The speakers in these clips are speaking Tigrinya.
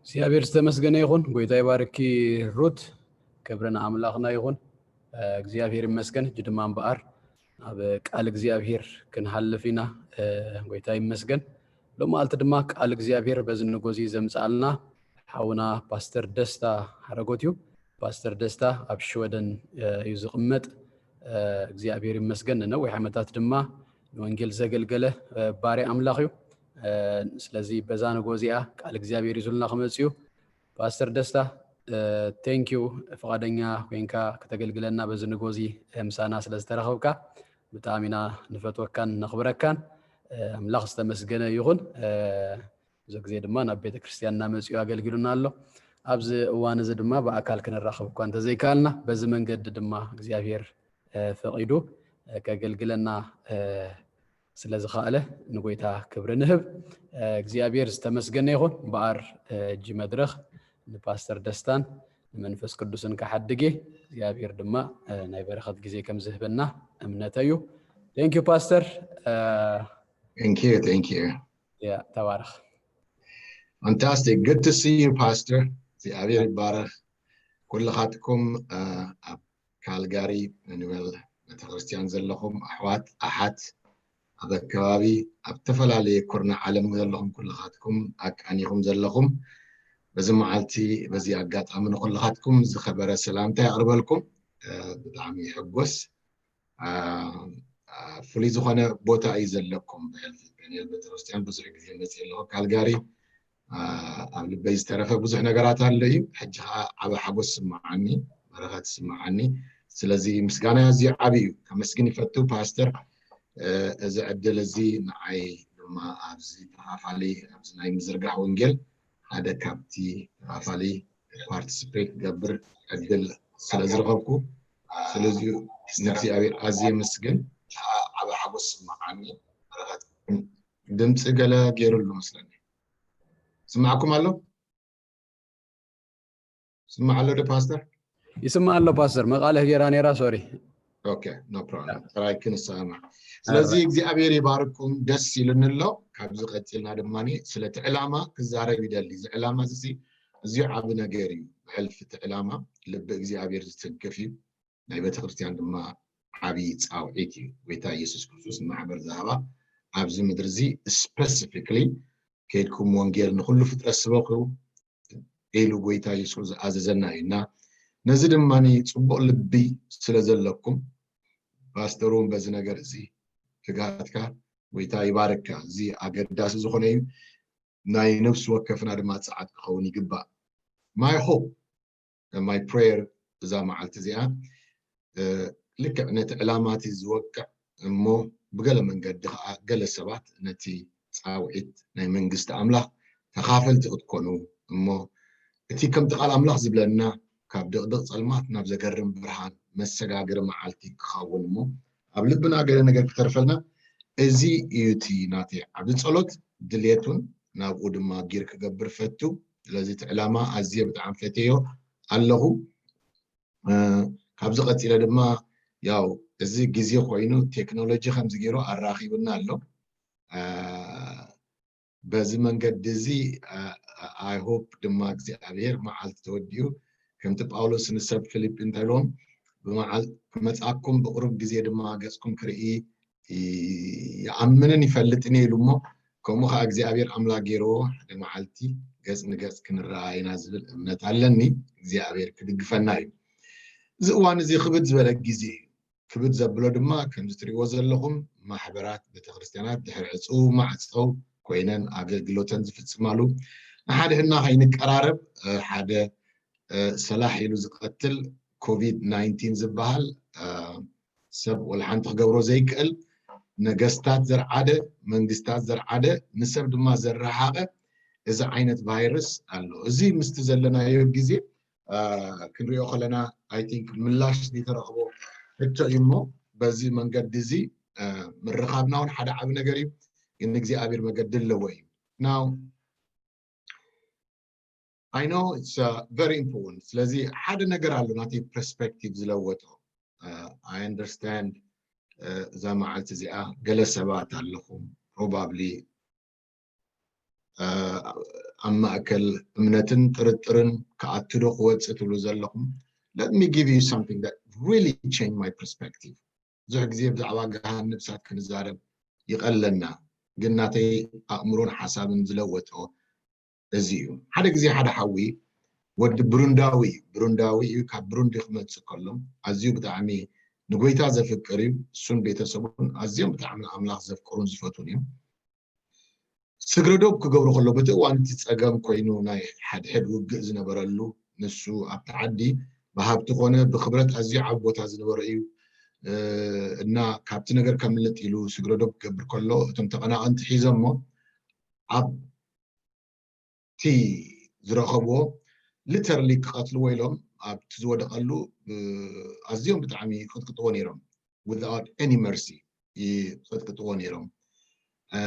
እግዚኣብሔር ዝተመስገነ ይኹን። ጎይታ ይባርኪ ሩት። ክብሪ ንኣምላኽና ይኹን። እግዚኣብሔር ይመስገን። ሕጂ ድማ እምበኣር ኣብ ቃል እግዚኣብሔር ክንሃልፍ ኢና። ጎይታ ይመስገን። ሎማዓልቲ ድማ ቃል እግዚኣብሔር በዚ ንጎዚ ዘምፅኣልና ሓውና ፓስተር ደስታ ሓረጎት እዩ። ፓስተር ደስታ ኣብ ሽወደን እዩ ዝቕመጥ። እግዚኣብሔር ይመስገን። ንነዊሕ ዓመታት ድማ ንወንጌል ዘገልገለ ባሪ ኣምላኽ እዩ። ስለዚ በዛ ንጎ እዚኣ ቃል እግዚኣብሔር ይዙልና ክመፅእ እዩ። ፓስተር ደስታ፣ ቴንኪዩ፣ ፍቓደኛ ኮይንካ ከተገልግለና በዚ ንጎ እዚ ምሳና ስለ ዝተረኸብካ ብጣዕሚ ኢና ንፈትወካን ነኽብረካን። ኣምላኽ ዝተመስገነ ይኹን። ብዙ ግዜ ድማ ናብ ቤተ ክርስቲያን እናመፅኡ ኣገልግሉና ኣሎ። ኣብዚ እዋን እዚ ድማ ብኣካል ክንራኸብ እኳ እንተዘይከኣልና በዚ መንገዲ ድማ እግዚኣብሔር ፈቒዱ ከገልግለና ስለ ዝኸኣለ ንጎይታ ክብሪ ንህብ። እግዚኣብሔር ዝተመስገነ ይኹን። እምበኣር እጂ መድረኽ ንፓስተር ደስታን ንመንፈስ ቅዱስን ክሓድግ እየ። እግዚኣብሔር ድማ ናይ በረኸት ግዜ ከም ዝህበና እምነተ እዩ። ቴንኪዩ ፓስተር። Thank you, thank you. ያ ተባረኽ። Fantastic. Good to see you, Pastor. እግዚኣብሔር ይባረኽ። ኩልኻትኩም ኣብ ካልጋሪ ንበል ቤተክርስትያን ዘለኹም ኣሕዋት ኣሓት ኣብ ኣከባቢ ኣብ ዝተፈላለየ ኩርናዕ ዓለም ዘለኹም ኩልኻትኩም ኣቃኒኹም ዘለኹም በዚ መዓልቲ በዚ ኣጋጣሚ ንኩልኻትኩም ዝኸበረ ሰላምታ የቕርበልኩም። ብጣዕሚ ይሕጎስ። ፍሉይ ዝኾነ ቦታ እዩ ዘለኩም ብሕልፊ ዳንኤል ቤተክርስትያን ብዙሕ ግዜ መፅእ ኣለኹ ካልጋሪ ኣብ ልበይ ዝተረፈ ብዙሕ ነገራት ኣሎ እዩ። ሕጂ ከዓ ዓበ ሓጎስ ስምዓኒ፣ በረኸት ስምዓኒ። ስለዚ ምስጋና ኣዝዩ ዓብዪ እዩ። ከመስግን ይፈቱ ፓስተር። እዚ ዕድል እዚ ንዓይ ድማ ኣብዚ ተኻፋሊ ኣብዚ ናይ ምዝርጋሕ ወንጌል ሓደ ካብቲ ተኻፋሊ ፓርቲስፔት ክገብር ዕድል ስለ ዝረኸብኩ ስለዚ ንእግዚኣብሔር ኣዝየ የመስግን። ዓበ ሓጎስ ስምዓኒ። ድምፂ ገለ ገይሩ ኣሎ መስለኒ። ስማዕኩም ኣሎ? ስማዕ ኣሎ ዶ ፓስተር? ይስማዕ ኣሎ ፓስተር። መቃልሕ ገይራ ነይራ። ሶሪ። Okay, no problem. ጥራይ ክንሰማዕ። ስለዚ እግዚኣብሔር ይባርኩም። ደስ ኢሉኒ ኣሎ። ካብዚ ቀፂልና ድማ ስለቲ ዕላማ ክዛረብ ይደሊ። እዚ ዕላማ እዚ እዚዩ ዓቢ ነገር እዩ። ብሕልፊ እቲ ዕላማ ልቢ እግዚኣብሔር ዝትንክፍ እዩ። ናይ ቤተክርስትያን ድማ ዓቢ ፃውዒት እዩ። ጎይታ ኢየሱስ ክርስቶስ ንማሕበር ዝሃባ ኣብዚ ምድሪ እዚ specifically ከይድኩም ወንጌል ንኩሉ ፍጥረት ስበኹ ኢሉ ጎይታ ኢየሱስ ዝኣዘዘና እዩ እና ነዚ ድማ ፅቡቅ ልቢ ስለ ዘለኩም ፓስተር እውን በዚ ነገር እዚ ትጋትካ ጎይታ ይባርካ። እዚ ኣገዳሲ ዝኾነ እዩ። ናይ ነፍሲ ወከፍና ድማ ፀዓት ክኸውን ይግባእ። My hope, my prayer እዛ መዓልቲ እዚኣ ልክዕ ነቲ ዕላማ እቲ ዝወቅዕ እሞ ብገለ መንገዲ ከዓ ገለ ሰባት ነቲ ፃውዒት ናይ መንግስቲ ኣምላኽ ተኻፈልቲ ክትኮኑ እሞ እቲ ከምቲ ቃል ኣምላኽ ዝብለና ካብ ድቕድቕ ፀልማት ናብ ዘገርም ብርሃን መሰጋገሪ መዓልቲ ክኸውን እሞ ኣብ ልብና ገለ ነገር ክተርፈልና እዚ እዩ እቲ ናተይ ዓብዲ ጸሎት ድልየቱን ናብኡ ድማ ጊር ክገብር ፈቱ። ስለዚ እቲ ዕላማ ኣዝየ ብጣዕሚ ፈትዮ ኣለኹ። ካብዚ ቀፂለ ድማ ያው እዚ ግዜ ኮይኑ ቴክኖሎጂ ከምዚ ገይሩ ኣራኺቡና ኣሎ። በዚ መንገዲ እዚ I hope ድማ እግዚኣብሔር መዓልቲ ተወዲኡ ከምቲ ጳውሎስ ንሰብ ፊልጲ እንታይ ኢልዎም ብመዓል ክመፃኩም ብቅሩብ ግዜ ድማ ገፅኩም ክርኢ ይኣምንን ይፈልጥን ኢሉ እሞ ከምኡ ከዓ እግዚኣብሔር ኣምላክ ገይርዎ ሓደ መዓልቲ ገፅ ንገፅ ክንረኣይና ዝብል እምነት ኣለኒ። እግዚኣብሔር ክድግፈና እዩ። እዚ እዋን እዚ ክብድ ዝበለ ግዜ እዩ። ክብድ ዘብሎ ድማ ከምዚ ትሪእዎ ዘለኹም ማሕበራት ቤተክርስትያናት ድሕሪ ዕፅው ማዕፀው ኮይነን ኣገልግሎተን ዝፍፅማሉ ንሓድሕድና ከይንቀራረብ ሓደ ሰላሕ ኢሉ ዝቐትል ኮቪድ ናይንቲን ዝበሃል ሰብ ወላ ሓንቲ ክገብሮ ዘይክእል ነገስታት ዘርዓደ መንግስታት ዘርዓደ ንሰብ ድማ ዘረሓቐ እዚ ዓይነት ቫይረስ ኣሎ። እዚ ምስቲ ዘለናዮ ግዜ ክንሪኦ ከለና I think ምላሽ ዝተረኽቦ ሕቶ እዩ እሞ በዚ መንገዲ እዚ ምርኻብና እውን ሓደ ዓቢ ነገር እዩ። ግን እግዚኣብሔር መገዲ ኣለዎ እዩ። Now I know it's very important። ስለዚ ሓደ ነገር ኣሎ ናተይ ፐርስፔክቲቭ ዝለወጦ I understand እዛ መዓልቲ እዚኣ ገለ ሰባት ኣለኹም probably ኣብ ማእከል እምነትን ጥርጥርን ክኣቱ ዶ ክወፅእ ትብሉ ዘለኹም? Let me give you something that really changed my perspective. ብዙሕ ግዜ ብዛዕባ ገሃን ነብሳት ክንዛረብ ይቐለና፣ ግን ናተይ ኣእምሮን ሓሳብን ዝለወጦ እዚ እዩ። ሓደ ግዜ ሓደ ሓዊ፣ ወዲ ብሩንዳዊ፣ ብሩንዳዊ እዩ፣ ካብ ብሩንዲ ክመጽእ ከሎ ኣዝዩ ብጣዕሚ ንጎይታ ዘፍቅር እዩ። እሱን ቤተሰቡን ኣዝዮም ብጣዕሚ ንኣምላኽ ዘፍቅሩን ዝፈትዉን እዮም። ስግረ ዶብ ክገብሩ ከሎ፣ በቲ እዋን እቲ ጸገም ኮይኑ ናይ ሓድሕድ ውግእ ዝነበረሉ፣ ንሱ ኣብቲ ዓዲ ብሃብቲ ኮነ ብክብረት ኣዝዩ ዓቢ ቦታ ዝነበሮ እዩ። እ፣ እና ካብቲ ነገር ከምልጥ ኢሉ ስግረ ዶብ ክገብር ከሎ፣ እቶም ተቐናቐንቲ ሒዞሞ ኣብቲ ዝረኸብዎ ሊተርሊ ክቐትልዎ ኢሎም ኣብቲ ዝወደቐሉ፣ እ፣ ኣዝዮም ብጣዕሚ ይቕጥቅጥዎ ነይሮም። Without any mercy ይቕጥቅጥዎ ነይሮም። እ፣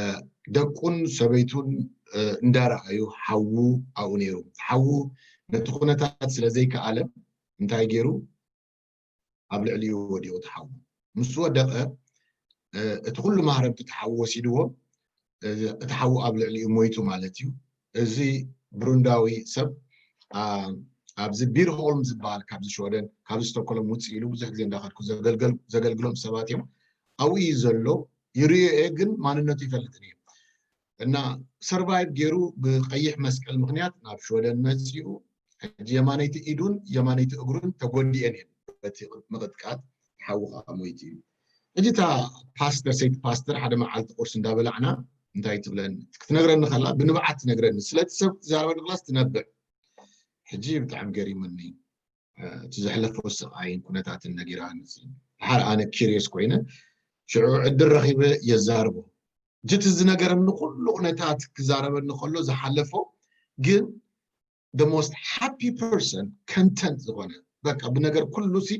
ደቁን ሰበይቱን፣ እ፣ እንዳረኣዩ ሓዉ ኣብኡ ነይሩ። ሓዉ ነቲ ኩነታት ስለ ዘይከኣለ እንታይ ገይሩ? ኣብ ልዕሊኡ ወዲቑ እቲ ሓዉ። ምስ ወደቐ፣ እ፣ እቲ ኩሉ ማህረምቲ እቲ ሓዉ ወሲድዎ፣ እ፣ እቲ ሓዉ ኣብ ልዕሊኡ ሞይቱ ማለት እዩ። እዚ ብሩንዳዊ ሰብ፣ ኣ፣ ኣብዚ ቢርሆልም ዝበሃል ካብዚ ሽወደን፣ ካብዚ ስቶኮሎም ውፅእ ኢሉ ብዙሕ ግዜ እንዳኸድኩ ዘገልገል-፣ ዘገልግሎም ሰባት እዮም። ኣብኡ እዩ ዘሎ፣ ይርእዮ እየ፣ ግን ማንነቱ ይፈልጥን እዩ። እና ሰርቫይቭ ገይሩ ብቀይሕ መስቀል ምኽንያት ናብ ሽወደን መፂኡ። ሕጂ የማነይቲ ኢዱን የማነይቲ እግሩን ተጎዲኤን እየን በቲ ምቕጥቃጥ፣ ሓዊ ከዓ ሞይቱ እዩ። ሕጂ እታ ፓስተር፣ ሰይቲ ፓስተር፣ ሓደ መዓልቲ ቁርሲ እንዳበላዕና እንታይ ትብለኒ፣ ክትነግረኒ ከላ ብንብዓት ትነግረኒ፣ ስለቲ ሰብ ትዛረበኒ ከላስ ትነብዕ። ሕጂ ብጣዕሚ ገሪሙኒ። እ፣ እቲ ዘሕለፎ ስቓይን ኩነታትን ነጊራኒ። ድሓር ኣነ ኪሪየስ ኮይነ ሽዑ ዕድል ረኺበ የዛርቦ። ጅቲ ዝነገረኒ ኩሉ ኩነታት ክዛረበኒ ከሎ ዝሓለፎ፣ ግን the most happy person፣ content ዝኾነ፣ በቃ ብነገር ኩሉ ሲ፣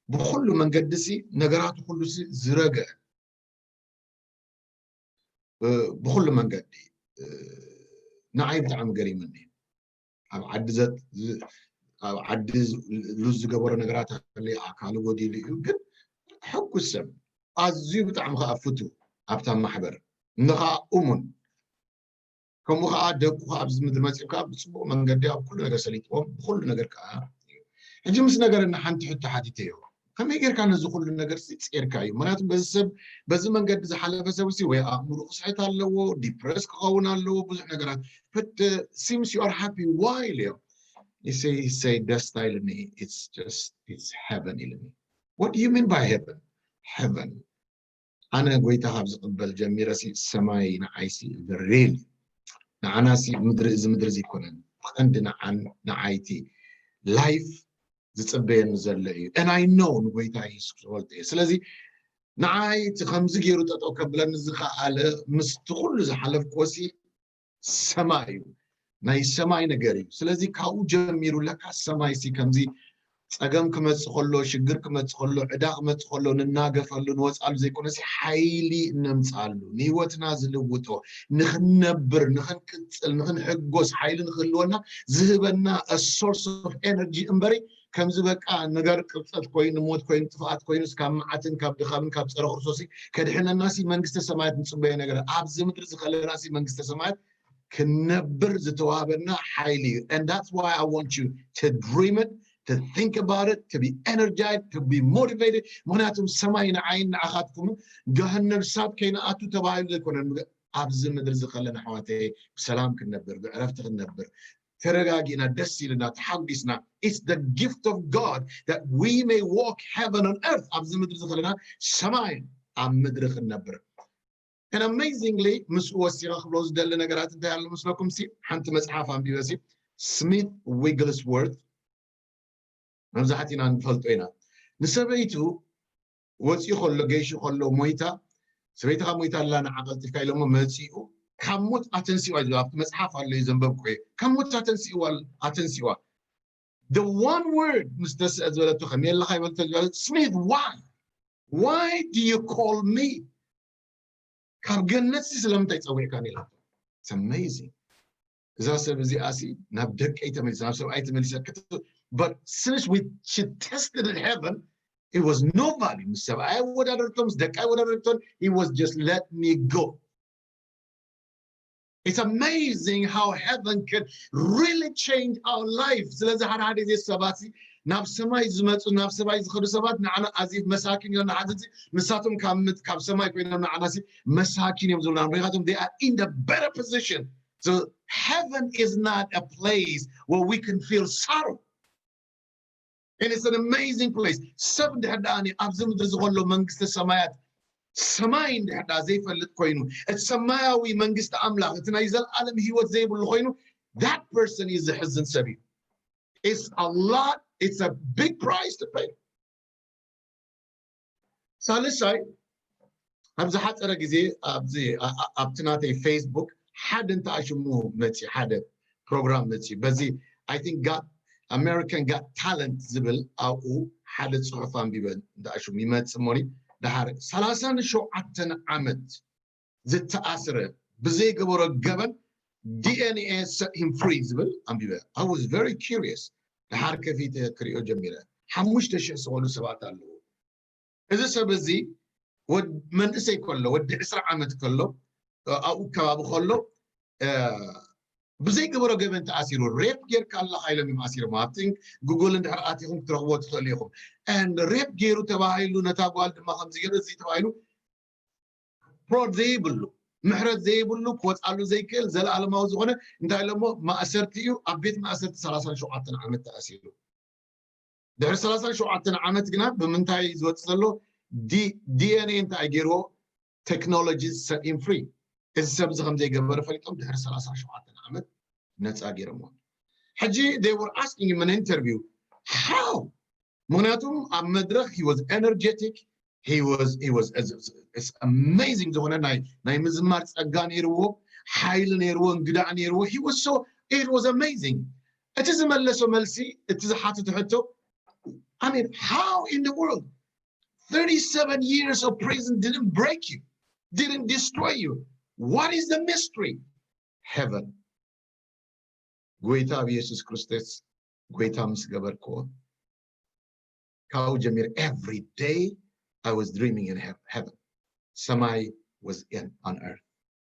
ብኩሉ መንገዲ ሲ፣ ነገራቱ ኩሉ ሲ ዝረገ፣ እ፣ ብኩሉ መንገዲ፣ እ፣ ንዓይ ብጣዕሚ ገሪምኒ። ኣብ ዓዲ ዘት-፣ ዝ-፣ ኣብ ዓዲ ዝ-፣ ሉዝ ዝገበሮ ነገራት ኣለ፣ ኣካሉ ጎዲሉ እዩ፣ ግን ሕጉስ ሰብ፣ ኣዝዩ ብጣዕሚ ከዓ ፍቱ ኣብታ ማሕበር፣ ንኸዓ እሙን። ከምኡ ከዓ ደቁ ከዓ ኣብዚ ምድሪ መፂኡ ከዓ ብፅቡቅ መንገዲ ኣብ ኩሉ ነገር ሰሊጥዎም፣ ብኩሉ ነገር ከዓ እዩ። ሕጂ ምስ ነገረና ሓንቲ ሕቶ ሓቲተዮ፣ ከመይ ጌርካ ነዚ ኩሉ ነገር ሲ ጼርካ እዩ? ምክንያቱ በዚ ሰብ፣ በዚ መንገዲ ዝሓለፈ ሰብ ሲ ወይ ኣእምሮ ክስሕት ኣለዎ፣ ዲፕረስ ክኸውን ኣለዎ፣ ብዙሕ ነገራት። But, uh, seems you are happy, why? ኢለዮ። He say, he say, ደስታ ኢልኒ፣ it's just, it's heaven ኢልኒ። What do you mean by heaven? Heaven። ኣነ ጎይታ ካብ ዝቕበል ጀሚረ ሲ ሰማይ ንዓይ ሲ the real፣ ንዓና ሲ ምድሪ፣ እዚ ምድሪ እዚ ኣይኮነን። ብቐንዲ ንዓን፣ ንዓይቲ ላይፍ ዝጽበየኒ ዘሎ እዩ። And I know ንጎይታ የሱስ ክፈልጦ እየ። ስለዚ ንዓይ እቲ ከምዚ ገይሩ ጠጠው ከብለኒ ዝኸኣለ ምስቲ ኩሉ ዝሓለፍክዎ ሲ ሰማይ እዩ። ናይ ሰማይ ነገር እዩ። ስለዚ ካብኡ ጀሚሩ ለካ ሰማይ ሲ ከምዚ ጸገም ክመጽእ ከሎ፣ ሽግር ክመጽእ ከሎ፣ ዕዳ ክመጽእ ከሎ፣ ንናገፈሉ፣ ንወጻሉ ዘይኮነ ሲ ሓይሊ እነምጽኣሉ፣ ንህይወትና ዝልውጦ፣ ንኽንነብር፣ ንኽንቅጽል፣ ንኽንሕጎስ፣ ሓይሊ ንኽህልወና ዝህበና a source of energy እምበሪ፣ ከምዚ በቃ ነገር ቅብጸት ኮይኑ፣ ሞት ኮይኑ፣ ጥፍኣት ኮይኑ፣ ካብ መዓትን ካብ ድኻምን ካብ ጸረ ክርስቶስ ከድሕነና ሲ መንግስተ ሰማያት ንጽበዮ ነገር፣ ኣብዚ ምድሪ ዝኸለና ሲ መንግስተ ሰማያት ክንነብር ዝተዋህበና ሓይሊ እዩ። And that's why I want you to dream it, to think about it, to be energized, to be motivated. ምክንያቱም ሰማይ ንዓይን ንዓኻትኩምን ገሃነም እሳት ከይንኣቱ ተባሂሉ ዘይኮነን። ኣብዚ ምድሪ ዝኸለና ኣሕዋተይ ብሰላም ክንነብር፣ ብዕረፍቲ ክንነብር፣ ተረጋጊእና፣ ደስ ኢልና፣ ተሓጒስና። It's the gift of God that we may walk heaven on earth። ኣብዚ ምድሪ ዝኸለና ሰማይ ኣብ ምድሪ ክንነብር። And amazingly ምስኡ ወሲኸ ክብሎ ዝደሊ ነገራት እንታይ ኣሎ መስለኩም ሲ? ሓንቲ መጽሓፍ ኣንቢበ ሲ፣ ስሚት ዊግልስወርት፣ መብዛሕቲና ንፈልጦ ኢና። ንሰበይቱ ወፂኡ ከሎ፣ ገይሹ ከሎ ሞይታ፣ ሰበይትኻ ሞይታ ኣላ ንዓ ቀልጢፍካ ኢሎሞ መፂኡ፣ ካብ ሞት ኣተንሲዋ እዩ ዝብል ኣብቲ መፅሓፍ ኣሎ እዩ ዘንበብኩ እየ። ካብ ሞት ኣተንሲዋ፣ ኣተንሲዋ። The one word ምስ ተስአ ዝበለቶ ከመይ ኣለኻ ይበልቶ ዝበለ፣ ስሚት፣ why? Why do you call me? ካብ ገነት ሲ ስለምንታይ ጸዊዕካኒ ኢላቶ። It's amazing። እዛ ሰብ እዚኣ ሲ ናብ ደቀይ ተመሊሳ፣ ናብ ሰብኣይ ተመሊሳ። But since we, she tested in heaven, it was no value። ምስ ሰብኣይ ኣወዳደርቶ፣ ምስ ደቀይ ኣወዳደርቶ፣ he was just let me go። It's amazing how heaven can really change our life. ስለዚ ሓደ ሓደ ግዜ ሰባት ናብ ሰማይ ዝመፁ ናብ ሰማይ ዝኸዱ ሰባት ንዓና ኣዚ መሳኪን እዮም። ንሓንቲ ንሳቶም ካብ ምድ- ካብ ሰማይ ኮይኖም ንዓና ሲ መሳኪን እዮም ዝብሉና። ምክንያቱም they are in the better position. So heaven is not a place where we can feel sorrow. And it's an amazing place. ሰብ እንድሕር ደኣ ኣብዚ ምድሪ ዝኸሎ መንግስተ ሰማያት ሰማይ እንድሕር ደኣ ዘይፈልጥ ኮይኑ እቲ ሰማያዊ መንግስቲ ኣምላኽ እቲ ናይ ዘለኣለም ህይወት ዘይብሉ ኮይኑ that person is ዘሕዝን ሰብ እዩ። It's a lot, it's a big price to pay. ሳልሳይ ኣብ ዝሓፀረ ግዜ ኣብዚ ኣ- ኣ- ኣብቲ ናተይ ፌስቡክ ሓደ እንተኣሽሙ መፂ ሓደ ፕሮግራም መፂ በዚ I think got American Got Talent ዝብል ኣብኡ ሓደ ፅሑፍ ኣንቢበ እንተኣሽሙ ይመፅእ እሞኒ ድሓር ሰላሳን ሸውዓተን ዓመት ዝተኣስረ ብዘይገበሮ ገበን DNA set him free ዝብል ኣንቢበ። I was very curious. ድሓር ከፊተ ክሪኦ ጀሚረ። ሓሙሽተ ሽሕ ዝኾኑ ሰባት ኣለዉ። እዚ ሰብ እዚ ወድ መንእሰይ ከሎ ወዲ ዕስራ ዓመት ከሎ ኣብኡ ከባቢ ከሎ ብዘይገበሮ ገበን ተኣሲሩ rape ጌርካ ኣለኻ ኢሎም እዮም ኣሲሮም። ኣብቲ ጉግል እንድሕር ኣቲኹም ክትረኽቦ ትኽእሉ ኢኹም። And rape ገይሩ ተባሂሉ ነታ ጓል ድማ ከምዚ ገይሩ እዚ ተባሂሉ ፍሮድ ዘይብሉ ምሕረት ዘይብሉ ክወፅኣሉ ዘይክእል ዘለኣለማዊ ዝኾነ እንታይ ኢሎሞ ማእሰርቲ እዩ። ኣብ ቤት ማእሰርቲ ሰላሳን ሸውዓተን ዓመት ተኣሲሩ። ድሕሪ ሰላሳን ሸውዓተን ዓመት ግና ብምንታይ ዝወፅእ ዘሎ DNA እንታይ ገይርዎ technology set him free። እዚ ሰብ እዚ ከም ዘይገበረ ፈሊጦም ድሕሪ ሰላሳን ሸውዓተን ዓመት ነፃ ገይሮምዎ። ሕጂ they were asking him an interview how ምክንያቱም ኣብ መድረክ he was energetic. He was he was it's amazing ዝኾነ ናይ ናይ ምዝማር ጸጋ ነይርዎ፣ ሓይሊ ነይርዎ፣ እንግዳዕ ነይርዎ። He was so it was amazing. እቲ ዝመለሶ መልሲ እቲ ዝሓትቱ ሕቶ I mean how in the world thirty-seven years of prison didn't break you, didn't destroy you? What is the mystery? Heaven. ጎይታ ኣብ ኢየሱስ ክርስቶስ ጎይታ ምስ ገበርክዎ ካብኡ ጀሚር every day I was dreaming in heaven. ሰማይ was in on earth.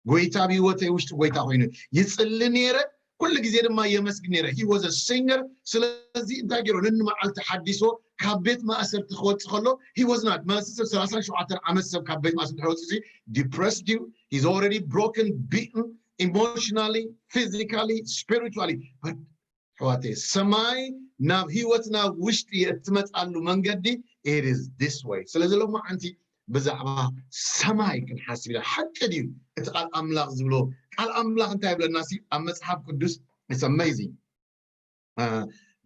ጎይታ ኣብ ህይወተይ ውሽጢ ጎይታ ኮይኑ ይጽሊ ነይረ። ኩሉ ግዜ ድማ የመስግን ነይረ። He was a singer. ስለዚ እንታይ ገይሩ ነኒ መዓልቲ ሓዲሶ ካብ ቤት ማእሰርቲ ክወጽእ ከሎ he was not ማለት ሰብ ሰላሳን ሸውዓተን ዓመት ሰብ ካብ ቤት ማእሰርቲ ክወጽእ depressed you. He's already broken, beaten emotionally, physically, spiritually. But ኣሕዋተይ ሰማይ ናብ ህይወትና ውሽጢ እትመፃሉ መንገዲ it is this way። ስለዚ ሎማዓንቲ ብዛዕባ ሰማይ ክንሓስብ ኢና። ሓቂ ድዩ እቲ ቃል ኣምላኽ ዝብሎ? ቃል ኣምላኽ እንታይ ይብለና ሲ ኣብ መፅሓፍ ቅዱስ? It's amazing.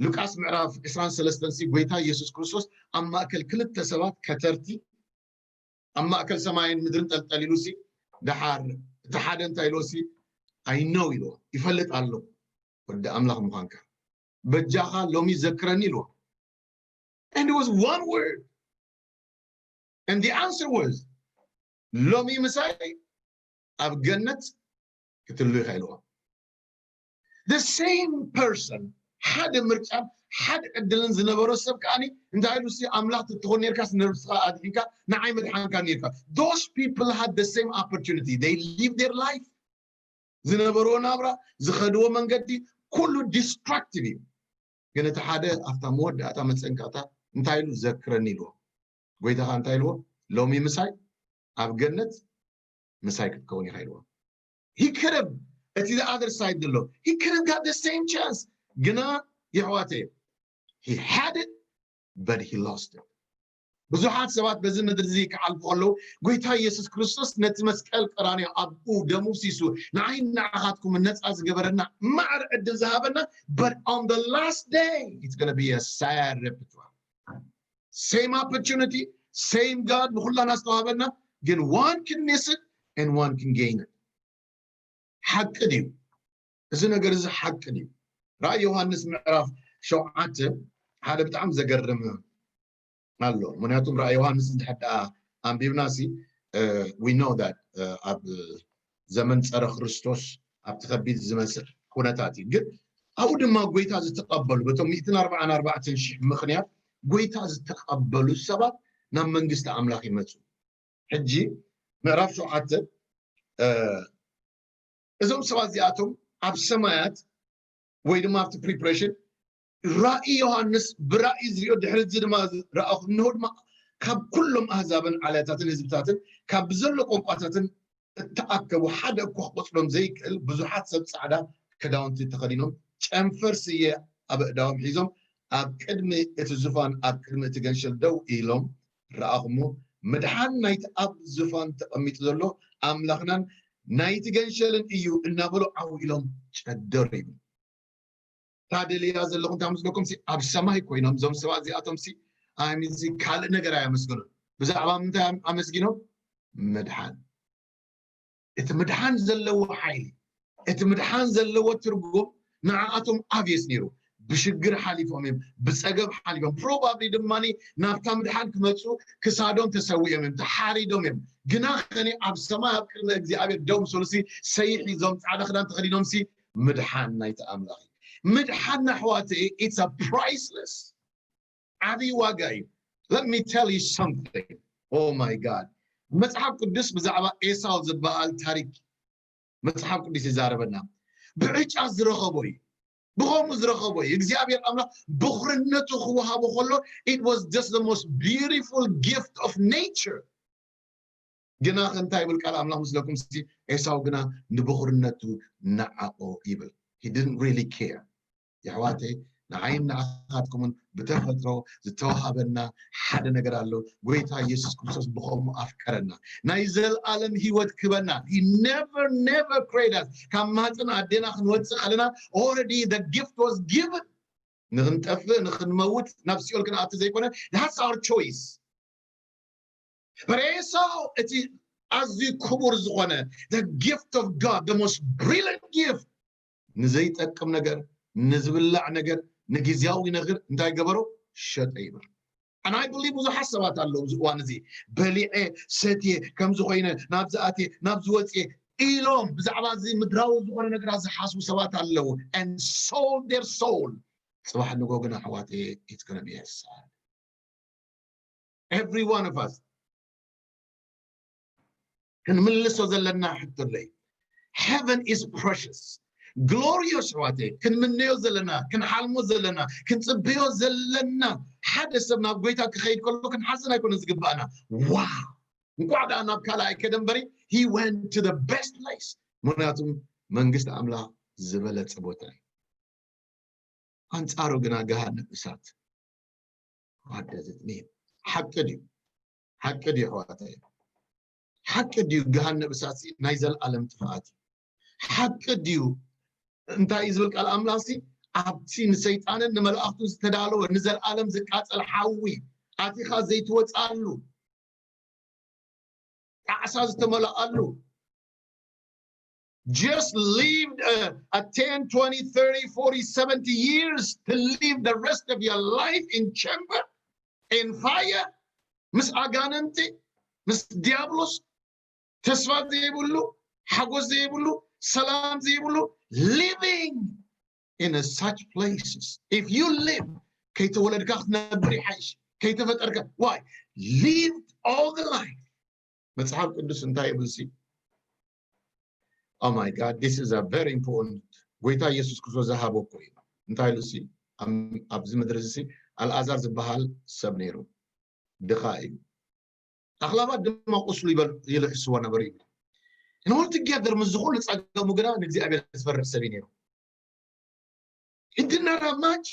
ሉቃስ ምዕራፍ ዕስራን ሰለስተን ሲ ጎይታ ኢየሱስ ክርስቶስ ኣብ ማእከል ክልተ ሰባት ከተርቲ ኣብ ማእከል ሰማይን ምድርን ጠልጠሊሉ ሲ ደሓር እቲ ሓደ እንታይ ኢልዎ ሲ I know ኢልዎ ይፈልጥ ኣሎ ወዲ ኣምላኽ ምዃንካ በጃኻ ሎሚ ዘክረኒ ኢልዎ። And it was one word. And the answer was ሎሚ ምሳይ ኣብ ገነት ክትህሉ ኢኻ ኢልዎ። The same person ሓደ ምርጫን ሓደ ዕድልን ዝነበሮ ሰብ ከዓኒ እንታይ ኢሉ ሲ ኣምላኽ ትትኾን ነርካስ ነብስኻ ኣድሒንካ ንዓይ ምድሓንካ ነርካ። Those people had the same opportunity. They lived their life. ዝነበርዎ ናብራ ዝኸድዎ መንገዲ ኩሉ destructive እዩ። ግን እቲ ሓደ ኣብታ መወዳእታ መፀንቀቕታ እንታይ ኢሉ ዘክረኒ ኢልዎ። ጎይታኻ እንታይ ኢልዎ? ሎሚ ምሳይ ኣብ ገነት ምሳይ ክትከውን ኢኻ ኢልዎ። He could have እቲ the other side ዘሎ he could have got the same chance ግና የሕዋተይ he had it but he lost it። ብዙሓት ሰባት በዚ ምድሪ እዚ ክሓልፉ ከለዉ ጎይታ ኢየሱስ ክርስቶስ ነቲ መስቀል ቀራንዮ ኣብኡ ደሙ ፍሲሱ ንዓይን ንዓኻትኩም ነፃ ዝገበረና ማዕረ ዕድል ዝሃበና but on the last day it's gonna be a sad repertoire. Same opportunity, same God ንኹላና ዝተዋሃበና ግን one can miss it and one can gain it. ሓቂ ድዩ እዚ ነገር እዚ ሓቂ ድዩ? ራእይ ዮሃንስ ምዕራፍ ሸውዓተ ሓደ ብጣዕሚ ዘገርም ኣሎ። ምክንያቱም ራእይ ዮሃንስ እንድሕር ደኣ ኣንቢብና ሲ we know that ኣብ ዘመን ፀረ ክርስቶስ ኣብቲ ከቢድ ዝመፅእ ኩነታት እዩ። ግን ኣብኡ ድማ ጎይታ ዝተቐበሉ በቶም ሚእትን ኣርባዓን ኣርባዕተን ሽሕ ምኽንያት ጎይታ ዝተቐበሉ ሰባት ናብ መንግስቲ ኣምላኽ ይመፁ። ሕጂ ምዕራፍ ሸውዓተ እዞም ሰባት እዚኣቶም ኣብ ሰማያት ወይ ድማ ኣብቲ preparation ራእይ ዮሃንስ ብራእይ ዝሪኦ ድሕሪ እዚ ድማ ረኣኹ፣ እንሆ ድማ ካብ ኩሎም ኣህዛብን ዓለታትን ህዝብታትን ካብ ብዘሎ ቋንቋታትን እተኣከቡ ሓደ እኳ ክቆጽሮም ዘይክእል ብዙሓት ሰብ ጻዕዳ ክዳውንቲ ተኸዲኖም ጨንፈር ስየ ኣብ ኣእዳዎም ሒዞም ኣብ ቅድሚ እቲ ዙፋን ኣብ ቅድሚ እቲ ገንሸል ደው ኢሎም ረኣኹሞ። ምድሓን ናይቲ ኣብ ዙፋን ተቐሚጡ ዘሎ ኣምላኽናን ናይቲ ገንሸልን እዩ እናበሉ ዓው ኢሎም ጨደሩ ይብል። እታ ደልያ ዘለኹ እንታይ ምስለኩም ሲ ኣብ ሰማይ ኮይኖም እዞም ሰባት እዚኣቶም ሲ ኣይምዚ ካልእ ነገር ኣያመስገኑን። ብዛዕባ ምንታይ ኣም- ኣመስጊኖም? ምድሓን። እቲ ምድሓን ዘለዎ ሓይሊ፣ እቲ ምድሓን ዘለዎ ትርጉም ንዓኣቶም obvious ነይሩ። ብሽግር ሓሊፎም እዮም፣ ብፀገም ሓሊፎም፣ probably ድማ ናብታ ምድሓን ክመፁ ክሳዶም ተሰዊኦም እዮም፣ ተሓሪዶም እዮም። ግና ከኒ ኣብ ሰማይ ኣብ ቅድሚ እግዚኣብሔር ደው ምስበሉ ሲ ሰይፍ ሒዞም ፃዕዳ ክዳን ተኸዲኖም ሲ ምድሓን ናይቲ ኣምላኽ እዩ። ምድሓን ኣሕዋተይ it's a priceless ዓብዪ ዋጋ እዩ። Let me tell you something. Oh my God. መጽሓፍ ቅዱስ ብዛዕባ ኤሳው ዝበሃል ታሪክ መጽሓፍ ቅዱስ ይዛረበና። ብዕጫ ዝረኸቦ እዩ፣ ብኸምኡ ዝረኸቦ እዩ። እግዚኣብሔር ኣምላኽ ብኹርነቱ ክወሃቦ ከሎ it was just the most beautiful gift of nature። ግና እንታይ ይብል ቃል ኣምላኽ ምስለኩም ሲ ኤሳው ግና ንብኹርነቱ ነዓቆ ይብል። He didn't really care። የሕዋተይ ንዓይን ንዓኻትኩምን ብተፈጥሮ ዝተዋሃበና ሓደ ነገር ኣሎ። ጎይታ ኢየሱስ ክርስቶስ ብኸምኡ ኣፍቀረና፣ ናይ ዘለኣለም ህይወት ክበና። He never never created us። ካብ ማህፀን ኣዴና ክንወፅእ ከለና already the gift was given። ንክንጠፍእ ንክንመውት ናብ ሲኦል ክንኣቱ ዘይኮነ that's our choice። ሬሳው እቲ ኣዝዩ ክቡር ዝኾነ the gift of God, the most brilliant gift፣ ንዘይጠቅም ነገር፣ ንዝብላዕ ነገር፣ ንግዜያዊ ነገር እንታይ ገበሮ? ሸጠ ይብል። And I believe ብዙሓት ሰባት ኣለዉ እዚ እዋን እዚ በሊዐ ሰትየ ከምዚ ኮይነ ናብዚ ኣትየ ናብዚ ወፅየ ኢሎም ብዛዕባ እዚ ምድራዊ ዝኾነ ነገራት ዝሓስቡ ሰባት ኣለዉ and sold their soul። ፅባሕ ንጎ ግን ኣሕዋት it's gonna be sad. Every one of us ክንምልሶ ዘለና ሕቶ ኣለይ። Heaven is precious, glorious። ኣሕዋተይ ክንምነዮ ዘለና ክንሓልሞ ዘለና ክንፅበዮ ዘለና ሓደ ሰብ ናብ ጎይታ ክኸይድ ከሎ ክንሓዝን ኣይኮነ ዝግባእና። ዋ እንኳዕ ደኣ ናብ ካልእ ኣይከደ እምበሪ he went to the best place። ምክንያቱም መንግስቲ ኣምላኽ ዝበለፀ ቦታ እዩ። ኣንጻሩ ግና ገሃነብ እሳት። What does it mean? ሓቂ ድዩ? ሓቂ ድዩ ኣሕዋተይ? ሓቂ ድዩ ገሃነብ እሳት ናይ ዘለኣለም ጥፍኣት እዩ? ሓቂ ድዩ? እንታይ እዩ ዝብል ቃል ኣምላኽሲ ኣብቲ ንሰይጣንን ንመላእኽቱን ዝተዳለወ ንዘለኣለም ዝቃጸል ሓዊ ኣቲኻ ዘይትወፅኣሉ ጣዕሳ ዝተመልኣሉ just lived a, a ten, twenty, thirty, forty, seventy years to live the rest of your life in chamber, in fire, ምስ ኣጋንንቲ ምስ ዲያብሎስ ተስፋ ዘይብሉ ሓጎስ ዘይብሉ ሰላም ዘይብሉ living in a such places if you live ከይተወለድካ ክትነብር ይሓይሽ ከይተፈጠርካ why lived all the life መጽሓፍ ቅዱስ እንታይ ይብል ሲ Oh my God, this is a very important ጎይታ ኢየሱስ ክርስቶስ ዝሃበ እኮ እዩ። እንታይ ኢሉ ሲ ኣብዚ ምድሪ እዚ ኣልኣዛር ዝበሃል ሰብ ነይሩ ድኻ እዩ። ኣኽላባት ድማ ቁስሉ ይልሕስዎ ነበሩ ይብል። And all together ምስ ዝኹሉ ጸገሙ ግና ንእግዚኣብሔር ዝፈርሕ ሰብ እዩ ነይሩ። He did not have much።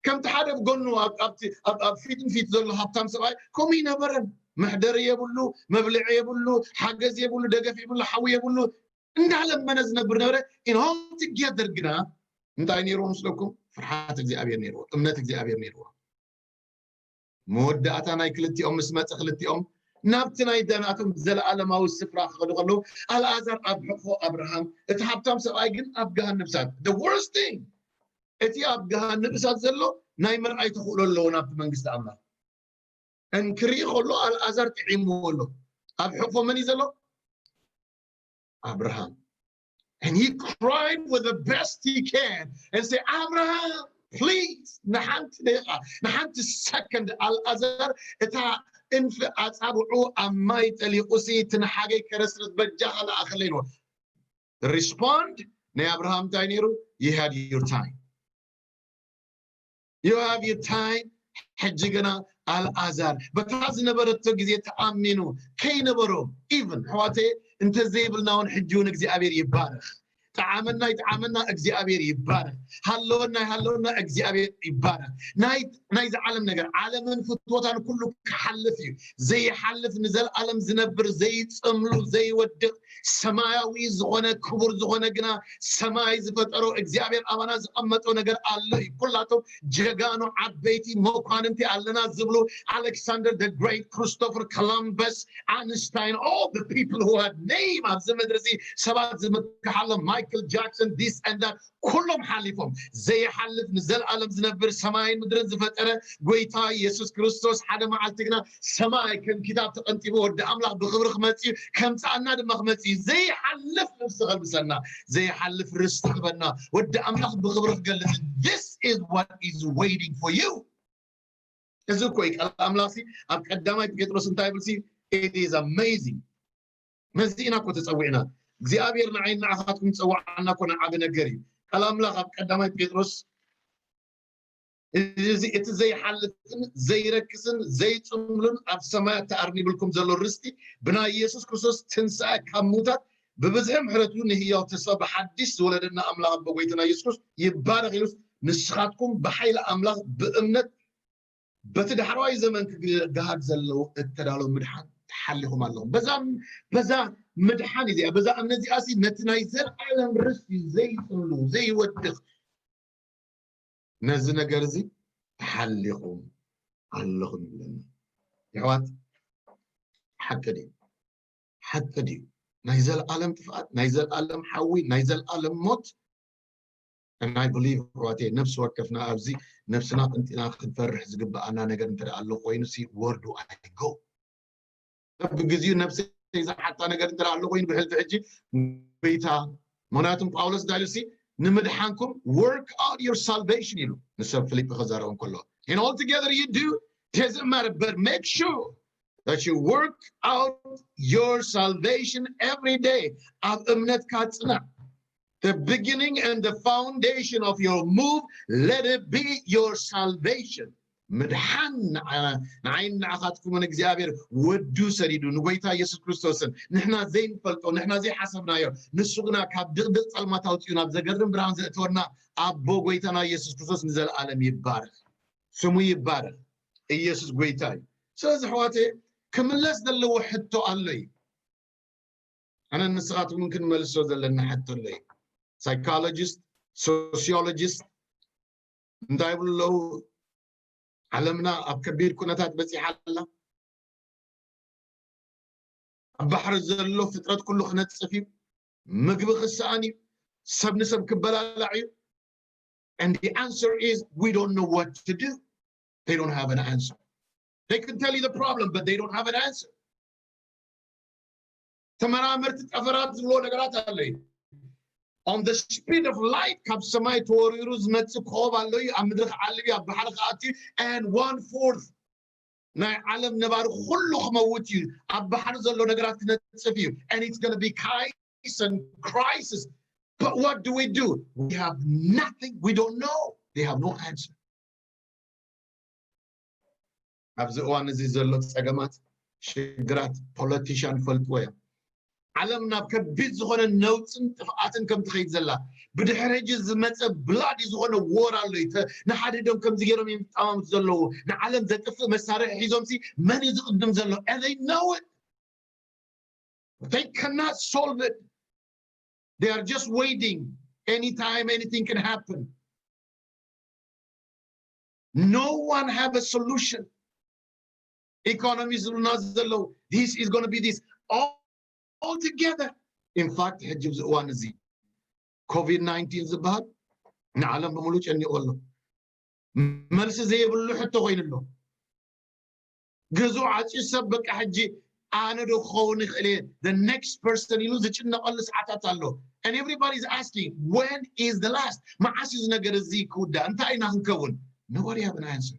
ከምቲ ሓደ ብጎኑ ኣብ ፊት ንፊት ዘሎ ሃብታም ሰብኣይ ከምኡ ይነበረን። መሕደሪ የብሉ፣ መብልዒ የብሉ፣ ሓገዝ የብሉ፣ ደገፍ የብሉ፣ ሓዊ የብሉ እንዳለመነ ዝነብር ነበረ። In all together ግና እንታይ ነይርዎ ምስለኩም? ፍርሓት እግዚኣብሔር ነይርዎ፣ እምነት እግዚኣብሔር ነይርዎ። መወዳእታ ናይ ክልቲኦም ምስ መፀ ክልቲኦም ናብቲ ናይ ናቶም ዘለኣለማዊ ስፍራ ክኸዱ ከለዉ ኣልኣዛር ኣብ ሕቆ ኣብርሃም እቲ ሃብታም ሰብኣይ ግን ኣብ ገሃነብ እሳት the worst thing እቲ ኣብ ገሃነብ እሳት ዘሎ ናይ ምርኣይ ተኽእሎ ኣለዎ ናብቲ መንግስቲ ኣምላኽ እንክርኢ ከሎ ኣልኣዛር ጥዒምዎ ኣሎ ኣብ ሕቆ መን እዩ ዘሎ ኣብርሃም And he cried with the best he can and say, Abraham, please, ንሓንቲ ደቂቃ፣ ንሓንቲ ሰከንድ ኣልኣዘር እታ እንፍ ኣጻብዑ ኣብ ማይ ጠሊቑሲ እቲ ንሓገይ ከረስርስ በጃኻ ለኣኸለይ ኢልዎ። respond ናይ ኣብርሃም እንታይ ነይሩ? You had your time. You have your time. ሕጂ ግና ኣልኣዛር በታ ዝነበረቶ ግዜ ተኣሚኑ ከይነበሮ፣ ኢቭን ኣሕዋተየ፣ እንተዘይብልና እውን ሕጂ እውን እግዚኣብሔር ይባረኽ። ጠዓመና ይጠዓመና እግዚኣብሔር ይባረኽ። ሃለወና ይሃለወና እግዚኣብሔር ይባረኽ። ናይ ናይዚ ዓለም ነገር፣ ዓለምን ፍትወታን ኩሉ ክሓልፍ እዩ። ዘይሓልፍ ንዘለኣለም ዝነብር ዘይፅምሉ ዘይወድቕ ሰማያዊ ዝኾነ ክቡር ዝኾነ ግና ሰማይ ዝፈጠሮ እግዚኣብሔር ኣባና ዝቐመጦ ነገር ኣሎ እዩ። ኩላቶም ጀጋኑ ዓበይቲ መኳንንቲ ኣለና ዝብሉ ኣሌክሳንደር the great፣ ክሪስቶፈር ኮሎምበስ፣ ኣንስታይን፣ all the people who had name ኣብዚ ምድሪ እዚ ሰባት ዝምክሓሎም፣ ማይክል ጃክሰን፣ this and that፣ ኩሎም ሓሊፎም። ዘይሓልፍ ንዘለኣለም ዝነብር ሰማይን ምድርን ዝፈጠረ ጎይታ ኢየሱስ ክርስቶስ ሓደ መዓልቲ ግና ሰማይ ከም ኪታብ ተቐንጢቡ ወዲ ኣምላኽ ብኽብሪ ክመጽእ እዩ፣ ከምጽኣና ድማ ክመጽእ እዩ። ዘይሓልፍ ልብሲ ከልብሰና፣ ዘይሓልፍ ርስቲ ክበና፣ ወዲ ኣምላኽ ብኽብሪ ክገልጽ። This is what is waiting for you። እዚ እኮ እዩ ቃል ኣምላኽ ሲ ኣብ ቀዳማይ ጴጥሮስ እንታይ ይብል ሲ? It is amazing። ነዚ ኢና እኮ ተጸዊዕና። እግዚኣብሔር ንዓይን ንዓኻትኩም ዝጸዋዓና እኮ ንዓቢ ነገር እዩ። ቃል ኣምላኽ ኣብ ቀዳማይ ጴጥሮስ እዚ እቲ ዘይሓልፍን ዘይረክስን ዘይጽምሉን ኣብ ሰማያት ተኣርኒብልኩም ዘሎ ርስቲ ብናይ ኢየሱስ ክርስቶስ ትንሳኤ ካብ ምውታት ብብዝሒ ምሕረቱ ንህያው ተስፋ ብሓድሽ ዝወለደና ኣምላኽ ኣቦ ጎይታና ኢየሱስ ክርስቶስ ይባረኽ ኢሉስ ንስኻትኩም ብሓይሊ ኣምላኽ ብእምነት በቲ ዳሕረዋይ ዘመን ክገሃድ ዘለዉ እተዳለዉ ምድሓን ተሓሊኹም ኣለኹም። በዛ በዛ ምድሓን እዚኣ በዛ እምነት እዚኣ ሲ ነቲ ናይ ዘለኣለም ርስቲ ዘይጽሉ ዘይወድቕ ነዚ ነገር እዚ ተሓሊኹም ኣለኹም ይብለና። የሕዋት ሓቂ ድዩ? ሓቂ ድዩ? ናይ ዘለኣለም ጥፍኣት፣ ናይ ዘለኣለም ሓዊ፣ ናይ ዘለኣለም ሞት። And I believe ኣሕዋተይ ነፍሲ ወከፍና ኣብዚ ነብስና ቅንጢና ክንፈርሕ ዝግብኣና ነገር እንተ ኣሎ ኮይኑ ሲ where do I go? በብግዚኡ ነብሰይ ዝሓታ ነገር እንተ ኣሎ ኮይኑ ብሕልፊ ሕጂ ጎይታ ምክንያቱም ጳውሎስ እንታይ ኢሉ ሲ ንምድሓንኩም work out your salvation ኢሉ ንሰብ ፊልጲ ክዛረቦም ከሎ and altogether you do doesn't matter but make sure that you work out your salvation every day ኣብ እምነትካ ጽና the beginning and the foundation of your move let it be your salvation ምድሓን ንዓይን ንዓኻትኩምን እግዚኣብሔር ወዱ ሰዲዱ ንጎይታ ኢየሱስ ክርስቶስን ንሕና ዘይንፈልጦ ንሕና ዘይሓሰብናዮ ንሱ ግና ካብ ድቕድቕ ጸልማት ኣውፅኡ ናብ ዘገርም ብርሃን ዘእተወና ኣቦ ጎይታና ኢየሱስ ክርስቶስ ንዘለኣለም ይባረኽ ስሙ ይባረኽ ኢየሱስ ጎይታ እዩ ስለዚ ኣሕዋተ ክምለስ ዘለዎ ሕቶ ኣሎ እዩ ኣነ ንስኻትኩም ክንመልሶ ዘለና ሕቶ ኣሎ እዩ psychologist sociologist እንታይ ይብሉ ኣለዉ ዓለምና ኣብ ከቢድ ኩነታት በፂሓ ኣላ ኣብ ባሕሪ ዘሎ ፍጥረት ኩሉ ክነፅፍ እዩ ምግቢ ክሰኣን እዩ ሰብ ንሰብ ክበላላዕ እዩ and the answer is we don't know what to do they don't have an answer they can tell you the problem but they don't have an answer ተመራመርቲ ጠፈራት ዝብሎ ነገራት ኣለ on the speed of light ካብ ሰማይ ተወሪሩ ዝመፅእ ኮኸብ ኣሎ እዩ ኣብ ምድሪ ክዓልብ እዩ ኣብ ባሕሪ ክኣት እዩ and one fourth ናይ ዓለም ነባሪ ኩሉ ክመውት እዩ ኣብ ባሕሪ ዘሎ ነገራት ክነፅፍ እዩ and it's gonna be chaos and crisis but what do we do we have nothing we don't know they have no answer ኣብዚ እዋን እዚ ዘሎ ፀገማት ሽግራት ፖለቲሻን ፈልጥዎ እዮም ዓለም ናብ ከቢድ ዝኾነ ነውፅን ጥፍኣትን ከም ትኸይድ ዘላ ብድሕሪ ሕጂ ዝመፀ ብላዲ ዝኾነ ወር ኣሎ ንሓድዶም ከምዚ ገይሮም እዮም ዝጠማምቱ ዘለዉ ንዓለም ዘጥፍእ መሳርሒ ሒዞም ሲ መን እዩ ዝቕድም ዘሎ they know it they cannot solve it they are just waiting anytime anything can happen no one have a solution economy ዝብሉና ዘለዉ this is going to be this all, all together in fact ሕጂ ኣብዚ እዋን እዚ ኮቪድ ናይንቲን ዝበሃል ንዓለም ብምሉ ጨኒቑ ኣሎ መልሲ ዘይብሉ ሕቶ ኮይኑ ኣሎ ገዝኡ ዓፅዩ ሰብ በቃ ሕጂ ኣነ ዶ ክኸውን ይኽእል እየ the next person ኢሉ ዝጭነቐሉ ሰዓታት ኣሎ and everybody is asking when is the last መዓስ እዩ ነገር እዚ ክውዳእ እንታይ ኢና ክንከውን nobody have an answer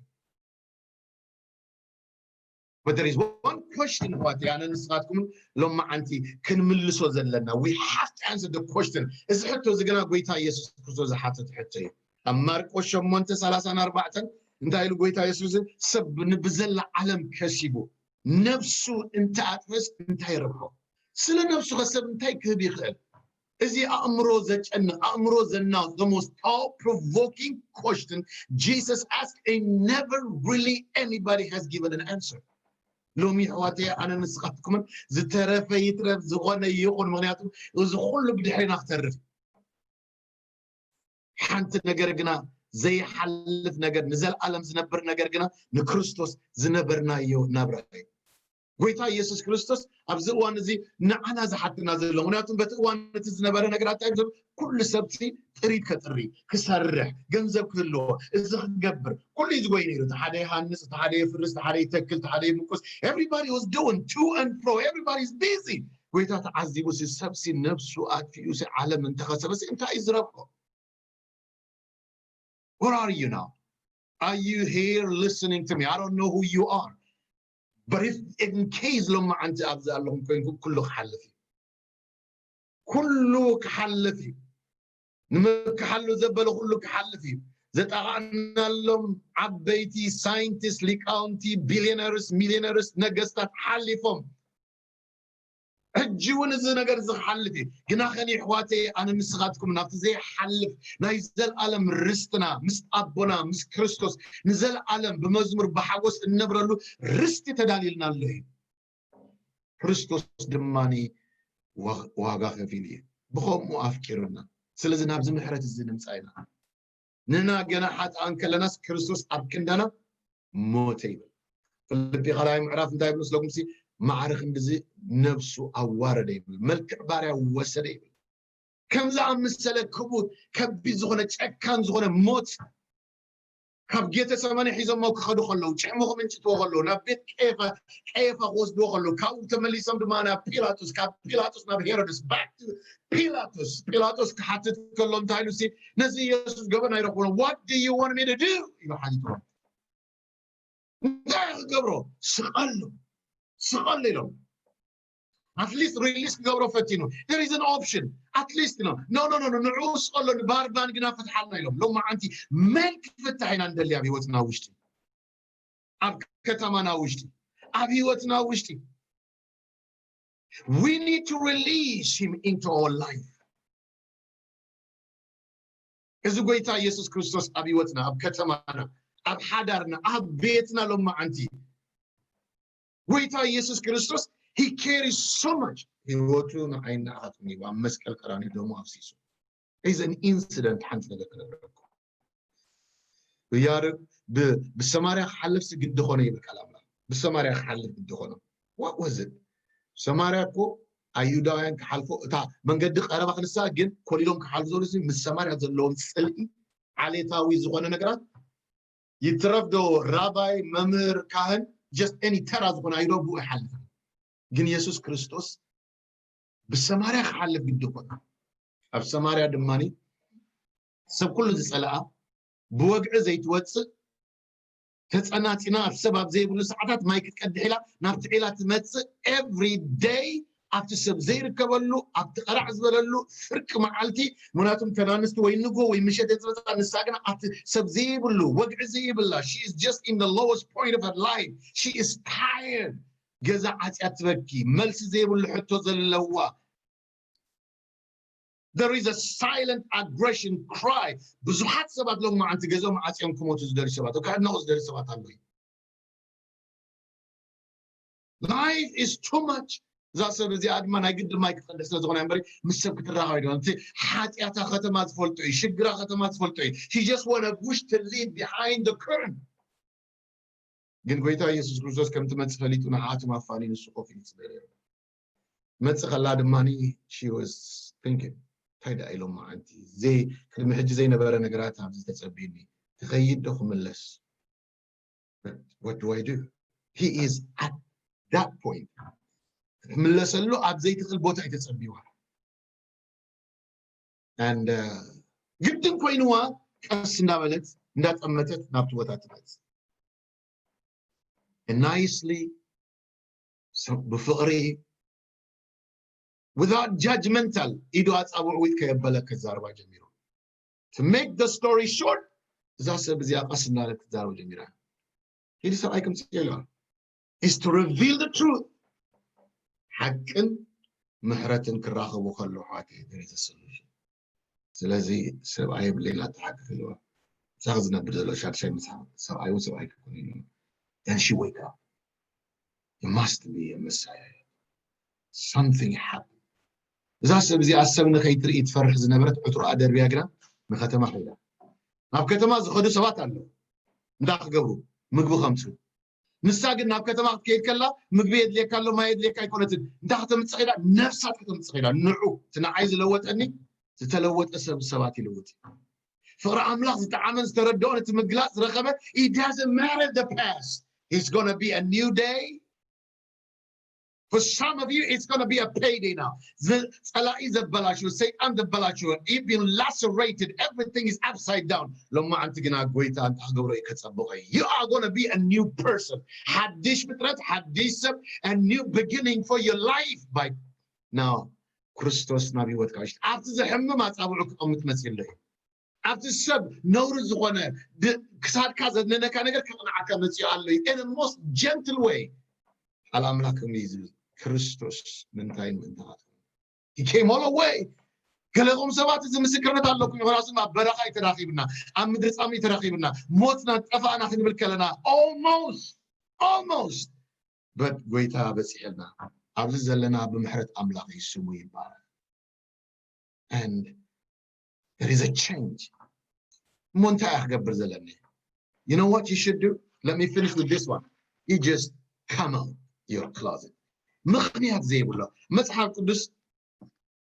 But there is one question, ኣሕዋተይ፣ ኣነ ንስኻትኩምን ሎማዓንቲ ክንምልሶ ዘለና። We have to answer the question. እዚ ሕቶ እዚ ግና ጎይታ ኢየሱስ ክርስቶስ ዝሓተተ ሕቶ እዩ። ኣብ ማርቆስ ሸሞንተ ሰላሳን ኣርባዕተን እንታይ ኢሉ ጎይታ ኢየሱስ? ሰብ ንብዘላ ዓለም ከሲቡ ነብሱ እንተኣጥፈስ እንታይ ይረብሖ? ስለ ነብሱ ከ ሰብ እንታይ ክህብ ይኽእል? እዚ ኣእምሮ ዘጨንቕ፣ ኣእምሮ ዘናውጽ፣ the most thought provoking question Jesus asked, and never really anybody has given an answer. ሎሚ ኣሕዋተይ፣ ኣነ ንስኻትኩምን ዝተረፈ ይትረፍ፣ ዝኾነ ይኹን፣ ምኽንያቱ እዚ ኩሉ ብድሕሪና ክተርፍ። ሓንቲ ነገር ግና፣ ዘይሓልፍ ነገር፣ ንዘለኣለም ዝነብር ነገር ግና ንክርስቶስ ዝነበርናዮ ናብራ እዩ። ጎይታ ኢየሱስ ክርስቶስ ኣብዚ እዋን እዚ ንዓና ዝሓትና ዘሎ፣ ምክንያቱም በቲ እዋን እቲ ዝነበረ ነገራት እንታይ እዩ? ኩሉ ሰብሲ ጥሪት ከጥሪ፣ ክሰርሕ፣ ገንዘብ ክህልዎ፣ እዚ ክገብር፣ ኩሉ እዩ ዝጎይ ነይሩ። እቲ ሓደ ይሃንጽ፣ እቲ ሓደ የፍርስ፣ እቲ ሓደ ይተክል፣ እቲ ሓደ ይምቁስ። Everybody was doing to and fro, everybody is busy። ጎይታ ተዓዚቡ ሲ፣ ሰብሲ ነብሱ ኣጥፊኡ ሲ፣ ዓለም እንተኸሰበ ሲ እንታይ እዩ ዝረብሖ? Where are you now? Are you here listening to me? I don't know who you are. But if in case ሎማዓንቲ ኣብዚ ኣለኹም ኮይንኩም፣ ኩሉ ክሓልፍ እዩ። ኩሉ ክሓልፍ እዩ። ንምክሓሉ ዘበለ ኩሉ ክሓልፍ እዩ። ዘጣቓዕናሎም ዓበይቲ ሳይንቲስት፣ ሊቃውንቲ፣ ቢሊዮነርስ፣ ሚሊዮነርስ፣ ነገስታት ሓሊፎም። ሕጂ እውን እዚ ነገር እዚ ክሓልፍ እዩ። ግና ኸኒ ኣሕዋተይ፣ ኣነ ንስኻትኩም ናብቲ ዘይሓልፍ ናይ ዘለኣለም ርስትና ምስ ኣቦና ምስ ክርስቶስ ንዘለኣለም ብመዝሙር ብሓጎስ እንነብረሉ ርስቲ ተዳልዩልና ኣሎ እዩ። ክርስቶስ ድማ ዋ-፣ ዋጋ ከፊሉ እዩ። ብኸምኡ ኣፍቂሩና። ስለዚ ናብዚ ምሕረት እዚ ንምጻእ ኢና። ንሕና ገና ሓጥኣን ከለናስ ክርስቶስ ኣብ ክንዳና ሞተ ይብል። ፊልጲ ካልኣይ ምዕራፍ እንታይ ይብል? ስለኩምሲ ማዕረ ክንድዚ ነብሱ ኣዋረደ ይብል፣ መልክዕ ባርያ ወሰደ ይብል። ከምዚ ኣምሰለ ክቡር ከቢድ ዝኾነ ጨካን ዝኾነ ሞት ካብ ጌተሰማኒ ሒዞሞ ክኸዱ ከለዉ፣ ጭሕሙ ክምንጭትዎ ከለዉ፣ ናብ ቤት ቀየፋ፣ ቀየፋ ክወስድዎ ከለዉ፣ ካብኡ ተመሊሶም ድማ ናብ ፒላጦስ፣ ካብ ፒላጦስ ናብ ሄሮድስ፣ back to ፒላጦስ። ፒላጦስ ክሓትት ከሎ እንታይ ኢሉ ሲ፣ ነዚ ኢየሱስ ገበን ኣይረኽቦን። What do you want me to do? ኢሉ ሓቲትዎ። እንታይ ክገብሮ? ስቐሉ፣ ስቐሉ ኢሎም። At least release ክገብሮ ፈቲኑ። There is an option. At least no, no, no, no, no፣ ንዕኡ ስቐሎ፣ ንባርባን ግና ፍትሓልና ኢሎም። ሎማዓንቲ መን ክፍታሕ ኢና ንደሊ ኣብ ህይወትና ውሽጢ? ኣብ ከተማና ውሽጢ፣ ኣብ ህይወትና ውሽጢ። We need to release him into our life. እዚ ጎይታ ኢየሱስ ክርስቶስ ኣብ ህይወትና፣ ኣብ ከተማና፣ ኣብ ሓዳርና፣ ኣብ ቤትና ሎማዓንቲ ጎይታ ኢየሱስ ክርስቶስ he cares so much። ህይወቱ ንዓይን ንዓኻትኩም ሂቡ ኣብ መስቀል ቀራንዮ ደሙ ኣፍሲሱ። Is an incident ሓንቲ ነገር ክነግረኩም። እያር ብ-፣ ብሰማርያ ክሓልፍ ሲ ግዲ ኾነ ይብል ቃል ኣምላኽ። ብሰማርያ ክሓልፍ ግዲ ኾነ። What was it? ሰማርያ እኮ ኣይሁዳውያን ክሓልፎ፣ እታ መንገዲ ቀረባ ክንሳ ግን ኮሊሎም ክሓልፉ ዘሉ ሲ ምስ ሰማርያ ዘለዎም ጽልኢ ዓሌታዊ ዝኾነ ነገራት ይትረፍ ዶ ራባይ፣ መምህር፣ ካህን፣ just any ተራ ዝኾነ ኣይሁዳዊ ብኡ ይሓልፍ። ግን የሱስ ክርስቶስ ብሰማርያ ክሓልፍ ግዲ ኮነ። ኣብ ሰማርያ ድማ ሰብ ኩሉ ዝጸልኣ ብወግዒ ዘይትወጽእ ተጸናጺና ኣብ ሰብ ኣብ ዘይብሉ ሰዓታት ማይ ክትቀድሕ ኢላ ናብቲ ዒላ ትመጽእ every day ኣብቲ ሰብ ዘይርከበሉ ኣብቲ ቀራዕ ዝበለሉ ፍርቂ መዓልቲ ምክንያቱም ተናንስቲ ወይ ንጎ ወይ ምሸት ዝመጽኣ ንሳ ግና ኣብቲ ሰብ ዘይብሉ ወግዒ ዘይብላ she is just in the lowest point of her life she is tired ገዛ ዓጽያ ትበኪ መልሲ ዘይብሉ ሕቶ ዘለዋ There is a silent aggression cry ብዙሓት ሰባት ሎም መዓንቲ ገዞም ዓፅዮም ክሞቱ ዝደልዩ ሰባት ከዕነቑ ዝደልዩ ሰባት ኣለዉ Life is too much እዛ ሰብ እዚኣ ድማ ናይ ግዲ ማይ ክትቀድሕ ስለ ዝኾነ እምበሪ ምስ ሰብ ክትራኸብ ኣይደለን እቲ ሓጢኣታ ከተማ ዝፈልጦ እዩ ሽግራ ከተማ ዝፈልጦ እዩ she just wanna wish to leave behind the curtain ግን ጎይታ ኢየሱስ ክርስቶስ ከምቲ መጽእ ፈሊጡ ንዓኣቶም ኣፋንዩ ንሱ ኮፍ ኢሉ ይጽበ ነይሩ። መጽእ ከላ ድማ she was thinking እንታይ ደኣ ኢሎም መዓንቲ ዘይ ቅድሚ ሕጂ ዘይነበረ ነገራት ኣብዚ ተጸቢኒ ክኸይድ ዶ ክምለስ But what do I do? He is at that point. ክትምለሰሉ ኣብ ዘይትኽእል ቦታ እዩ ተጸቢዋ and ግድን ኮይንዋ ቀስ እንዳበለት እንዳጠመተት ናብቲ ቦታ ትመጽእ nicely ብፍቕሪ without judgmental ኢዱ ኣጻብዑ ዊጥ ከየበለ ከዛርባ ጀሚሩ። To make the story short፣ እዛ ሰብ እዚኣ ቀስ እናለት ክትዛረብ ጀሚራ። ሂዲ ሰብኣይ ከምፅእ ኢሉ is to reveal the truth። ሓቅን ምሕረትን ክራኸቡ ከሎ ኣሕዋት there is a solution። ስለዚ ሰብኣይ የብለይን ኣተሓክክልዋ። እዛ ዝነብር ዘሎ ሻድሻይ መጽሓፍ ሰብኣይ እውን ሰብኣይ ክኮን ኢሉ then she wake up. It must be a Messiah. Something happened. እዛ ሰብ እዚኣ ሰብ ንኸይትርኢ ትፈርሕ ዝነበረት ዕትሮኣ ደርብያ ግና ንከተማ ኸይዳ። ናብ ከተማ ዝኸዱ ሰባት ኣለዉ። እንታይ ክገብሩ? ምግቢ ከምፅኡ። ንሳ ግን ናብ ከተማ ክትከይድ ከላ ምግቢ የድልየካ ኣሎ፣ ማይ የድልየካ ኣይኮነትን። እንታይ ከተምፅእ ኸይዳ? ነፍሳ ከተምፅእ ኸይዳ። ንዑ እቲ ንዓይ ዝለወጠኒ ዝተለወጠ ሰብ ሰባት ይልውጥ። ፍቕሪ ኣምላኽ ዝጠዓመን ዝተረድኦን እቲ ምግላፅ ዝረኸበ it doesn't matter the past. It's gonna be a new day. For some of you, it's gonna be a payday now. ጸላኢ ዘበላሽወ፣ ሰይጣን ዘበላሽወ፣ you've been lacerated, everything is upside down. ሎማዓንቲ ግና ጎይታ እንታይ ክገብሮ እዩ ከጸብቐ እዩ። You are gonna be a new person. ሓድሽ ፍጥረት፣ ሓድሽ ሰብ፣ a new beginning for your life. By now ክርስቶስ ናብ ህይወትካ ውሽጢ ኣብቲ ዘሕምም ኣጻብዑ ክቐምጥ መጺኡ ኣሎ እዩ። ኣብቲ ሰብ ነውሪ ዝኾነ ክሳድካ ዘድነነካ ነገር ከቕንዓካ መፂኡ ኣሎ እዩ። In a most gentle way ቃል ኣምላኽ ከምኡ እዩ ዝብል። ክርስቶስ ምንታይን ምእንታኻትኩም He came all the way። ገለኹም ሰባት እዚ ምስክርነት ኣለኩም ይኾናስም ኣብ በረኻ እዩ ተራኺብና፣ ኣብ ምድሪ ፃሚ ተራኺብና፣ ሞትና ጠፋእና ክንብል ከለና almost almost but ጎይታ በፂሐልና ኣብዚ ዘለና ብምሕረት ኣምላኽ እዩ ስሙ ይባረክ። And there is a change. እሞ እንታይ እያ ክገብር ዘለኒ? You know what you should do? Let me finish with this one. You just come out your closet. ምኽንያት ዘይብሎ መጽሓፍ ቅዱስ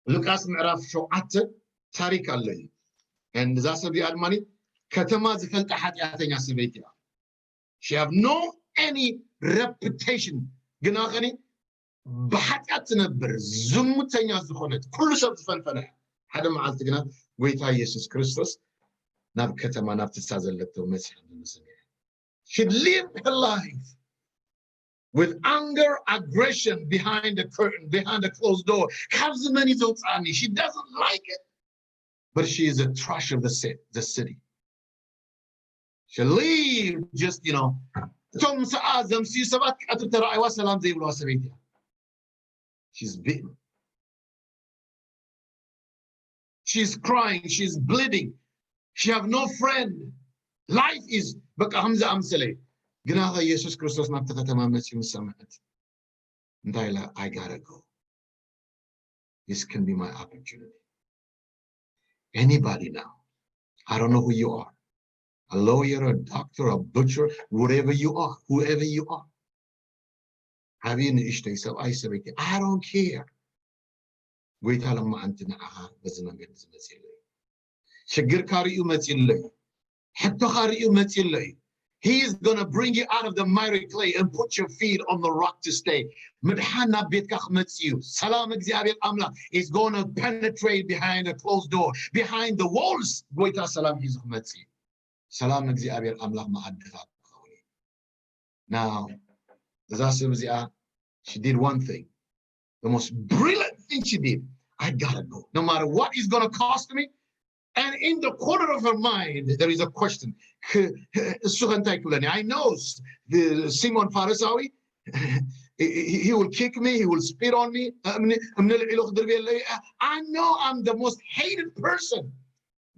ሉቃስ ምዕራፍ ሸውዓተ ታሪክ ኣሎ እዩ። And እዛ ሰብ እዚኣ ድማ ከተማ ዝፈልጣ ሓጢኣተኛ ሰበይቲ እያ። She have no any reputation ግና ኸኒ ብሓጢኣት ትነብር ዝሙተኛ ዝኾነት ኩሉ ሰብ ዝፈንፈነ ሓደ መዓልቲ ግና ጎይታ ኢየሱስ ክርስቶስ ናብ ከተማ ናብ ትሳ ዘለቶ መሲሑ ዝምስል She lived her life with anger, aggression behind the curtain, behind the closed door. ካብዚ መን እዩ ዘውፅኣኒ? She doesn't like it. But she is a trash of the city. She leave just, you know, እቶም ሰኣ ዘምስዩ ሰባት ቀትሪ ተረኣይዋ ሰላም ዘይብልዋ ሰበይቲ እያ። She's beaten. She's crying, she's bleeding. She have no friend. Life is በቃ ከምዚ ኣምሰለ እዩ። ግና ኸ ኢየሱስ ክርስቶስ ናብቲ ከተማ መፂኡ ምስ ሰምዐት እንታይ ኢላ? I gotta go. This can be my opportunity. Anybody now, I don't know who you are, a lawyer, a doctor, a butcher, whatever you are, whoever you are, ዓብዪ ንእሽተይ ሰብኣይ ሰበይቲ I don't care። ጎይታ ለማዓንቲ ንዓኻ በዚ መንገዲ ዝመፅእ ኣሎ እዩ። ሽግርካ ርእዩ መፅእ ኣሎ እዩ። ሕቶኻ ርእዩ መፅእ ኣሎ እዩ። He is going to bring you out of the miry clay and put your feet on the rock to stay. ምድሓን ናብ ቤትካ ክመፅእ እዩ። ሰላም እግዚኣብሔር ኣምላኽ is going to penetrate behind a closed door, behind the walls. ጎይታ ሰላም ሒዙ ክመፅእ እዩ። ሰላም እግዚኣብሔር ኣምላኽ መኣድኻ ክኸውን እዩ። Now እዛ ሰብ እዚኣ she did one thing, the most brilliant thing she did. I gotta go, no matter what is going to cost me. And in the corner of her mind there is a question. እሱ ከ እንታይ ክብለኒ? I know ሲሞን ፋሪሳዊ he will kick me, he will spit on me. እምኒ ልዒሉ ክድርብየለይ። I know I'm the most hated person.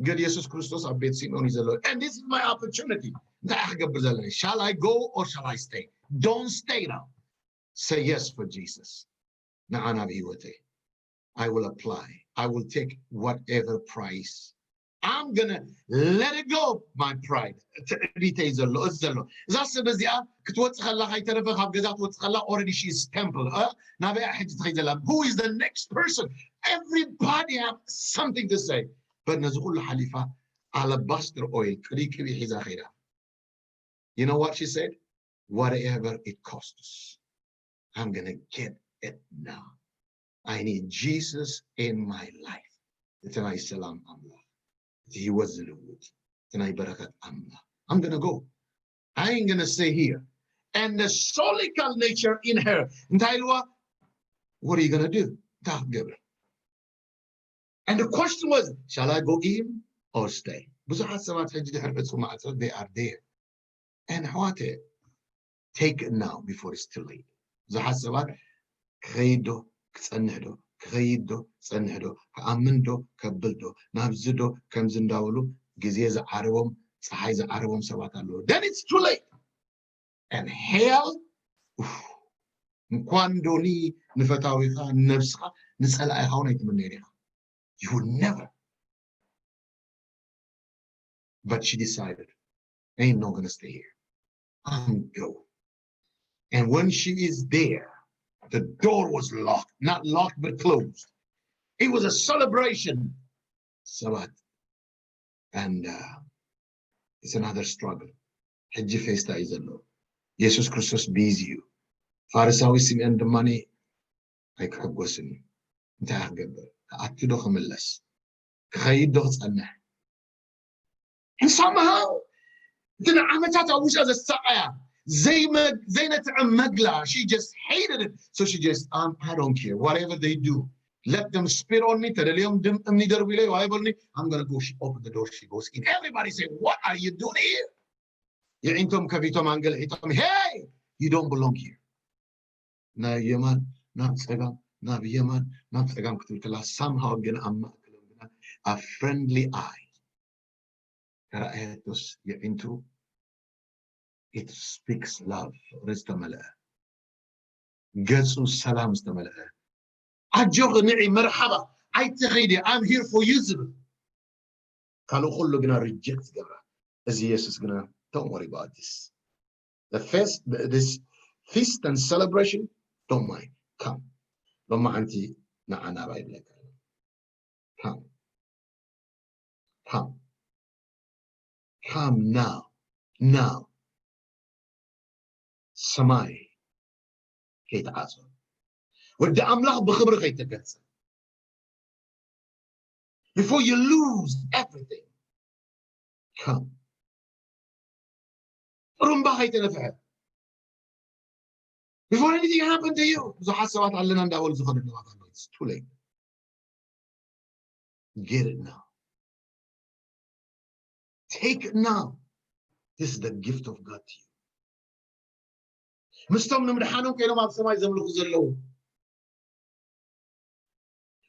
ግን የሱስ ክርስቶስ ኣብ ቤት ሲሞን እዩ ዘሎ። And this is my opportunity. እንታይ ክገብር ዘለኒ? Shall I go or shall I stay? Don't stay now. Say yes for Jesus. ንዓ ናብ ህይወተይ I will apply. I will take whatever price. I'm gonna let it go. My pride. ትዕቢተይ ዘሎ እዚ ዘሎ እዛ ሰብ እዚኣ ክትወፅእ ከላ ካይተረፈ ካብ ገዛ ትወፅእ ከላ already she is temple. ናበይ ሕጂ ትኸይድ ዘላ? Who is the next person? Everybody have something to say. But ነዚ ኩሉ ሓሊፋ alabaster oil ቅብኢ ቅብኢ ሒዛ ከይዳ። You know what she said? Whatever it costs, I'm gonna get it now. I need Jesus in my life. እቲ ናይ ሰላም ኣምላኽ፣ እቲ ህይወት ዝልውጥ፣ እቲ ናይ በረከት ኣምላኽ። I'm gonna go. I ain't gonna stay here. and the solical nature in her. እንታይ ኢልዋ? What are you gonna do? እንታይ ክትገብር? And the question was, shall I go in or stay? ብዙሓት ሰባት ሕጂ ድሕሪ ዕፁ ማዕፀ they are there. And ኣሕዋተ, take it now before it's too late. ብዙሓት ሰባት ክኸይድ ዶ ክፀንሕ ዶ ክኸይድ ዶ ክፀንሕ ዶ ክኣምን ዶ ከብል ዶ ናብዚ ዶ ከምዚ እንዳበሉ ግዜ ዝዓረቦም ፀሓይ ዝዓረቦም ሰባት ኣለዉ። Then it's too late. And hell, ኡፍ፣ እንኳን ዶ ኒ ንፈታዊኻ ንነብስኻ ንፀላኢኻ እውን ኣይትምነዮን ኢኻ። You would never. But she decided, ain't no gonna stay here. I'm go. And when she is there, the door was locked, not locked but closed. It was a celebration. ሰባት and uh, it's another struggle. ሕጂ ፌስታ እዩ ዘሎ። የሱስ ክርስቶስ ቢዚ እዩ። ፋሪሳዊ ስምዖን ድማ ኣይክሕጎስን እዩ። እንታይ ክገብር? ክኣቱ ዶ ክምለስ? ክኸይድ ዶ ክጸንሕ? And somehow እቲ ንዓመታት ኣብ ውሽጣ ዘሳቀያ ዘይነትዕም መግላ she just hated it. So she just um, I don't care whatever they do, let them spit on me. ተደልዮም ድም እምኒ ደርቡ ኢለ ዋይበልኒ። I'm gonna go. She opened the door, she goes in. Everybody say, what are you doing here? የዒንቶም ከፊቶም ኣንገልዒቶም hey, you don't belong here. ናብ የማን ናብ ጸጋም ናብ የማን ናብ ጸጋም ክትብል ከላ somehow ግን ኣብ ማእከሎም ግና a friendly eye ተራእየቶስ የዒንቱ it speaks love ፍቕሪ ዝተመልአ ገጹ ሰላም ዝተመልአ ኣጆኺ ንዒ መርሓባ ኣይትኸይዲ I'm here for you ዝብል ካልእ ኩሉ ግና reject ዝገብራ እዚ የሱስ ግና don't worry about this the first this feast and celebration don't mind come ሎማዓንቲ ንዓ ናባይ ይብለካ come come come now now ሰማይ ከይተዓጾ ወዲ ኣምላኽ ብኽብሪ ከይተገልጸ before you lose everything come ጥሩምባ ከይተነፍሐ before anything happened to you ብዙሓት ሰባት ኣለና እንዳበሉ ዝኸዱ ነባት ኣለዉ it's too late get it now take it now this is the gift of God to you ምስቶም ንምድሓኖም ኮይኖም ኣብ ሰማይ ዘምልኹ ዘለዉ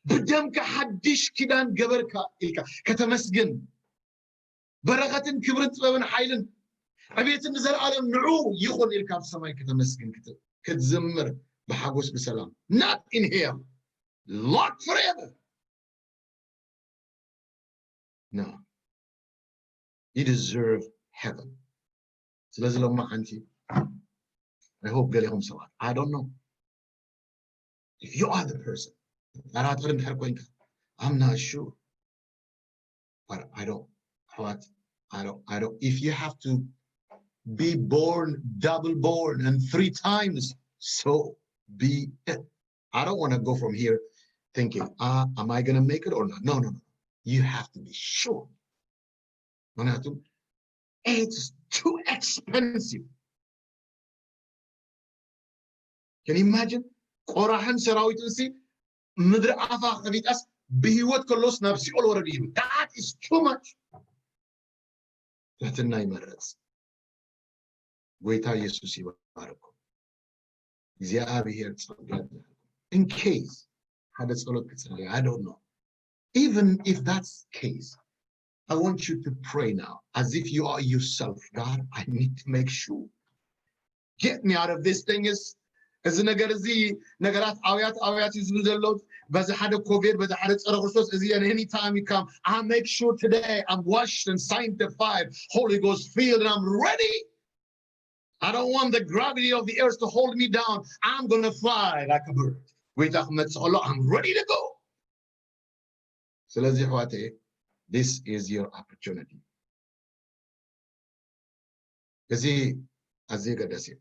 ብደምካ ሓድሽ ኪዳን ገበርካ ኢልካ ከተመስግን በረኸትን ክብርን ጥበብን ሓይልን ዕቤትን ንዘለኣለም ንዑ ይኹን ኢልካ ኣብ ሰማይ ከተመስግን ክትዝምር ብሓጎስ ብሰላም not in hell locked forever no you deserve heaven ስለዚ ሎማ ሓንቲ I hope ገሊኹም ሰባት I don't know if you are the person ጠራጠር እንድሕር ኮይንካ I'm not sure but I don't what I don't I don't if you have to be born double born and three times so be it I don't want to go from here thinking ah am I gonna make it or not no no no you have to be sure ምክንያቱም it's too expensive can you imagine ቆራሕን ሰራዊቱን ሲ ምድሪ ኣፋ ከፊጣስ ብህይወት ከሎስ ናብ ሲኦል ወረድ እዩ that is too much ትሕትና ይመረጽ ጎይታ ኢየሱስ ይባርኩም እግዚኣብሔር ጸጋ in case ሓደ ጸሎት ክጸልይ I don't know even if that's case I want you to pray now as if you are yourself God I need to make sure get me out of this thing is እዚ ነገር እዚ ነገራት ኣውያት ኣውያት እዩ ዝብል ዘሎ በዚ ሓደ ኮቪድ በዚ ሓደ ፀረ ክርስቶስ እዚ and anytime you come I make sure today I'm washed and sanctified Holy Ghost filled and I'm ready I don't want the gravity of the earth to hold me down I'm gonna fly like a bird ጎይታ ክመፅእ ከሎ I'm ready to go ስለዚ ኣሕዋተየ this is your opportunity እዚ ኣዝዩ ገደስ እዩ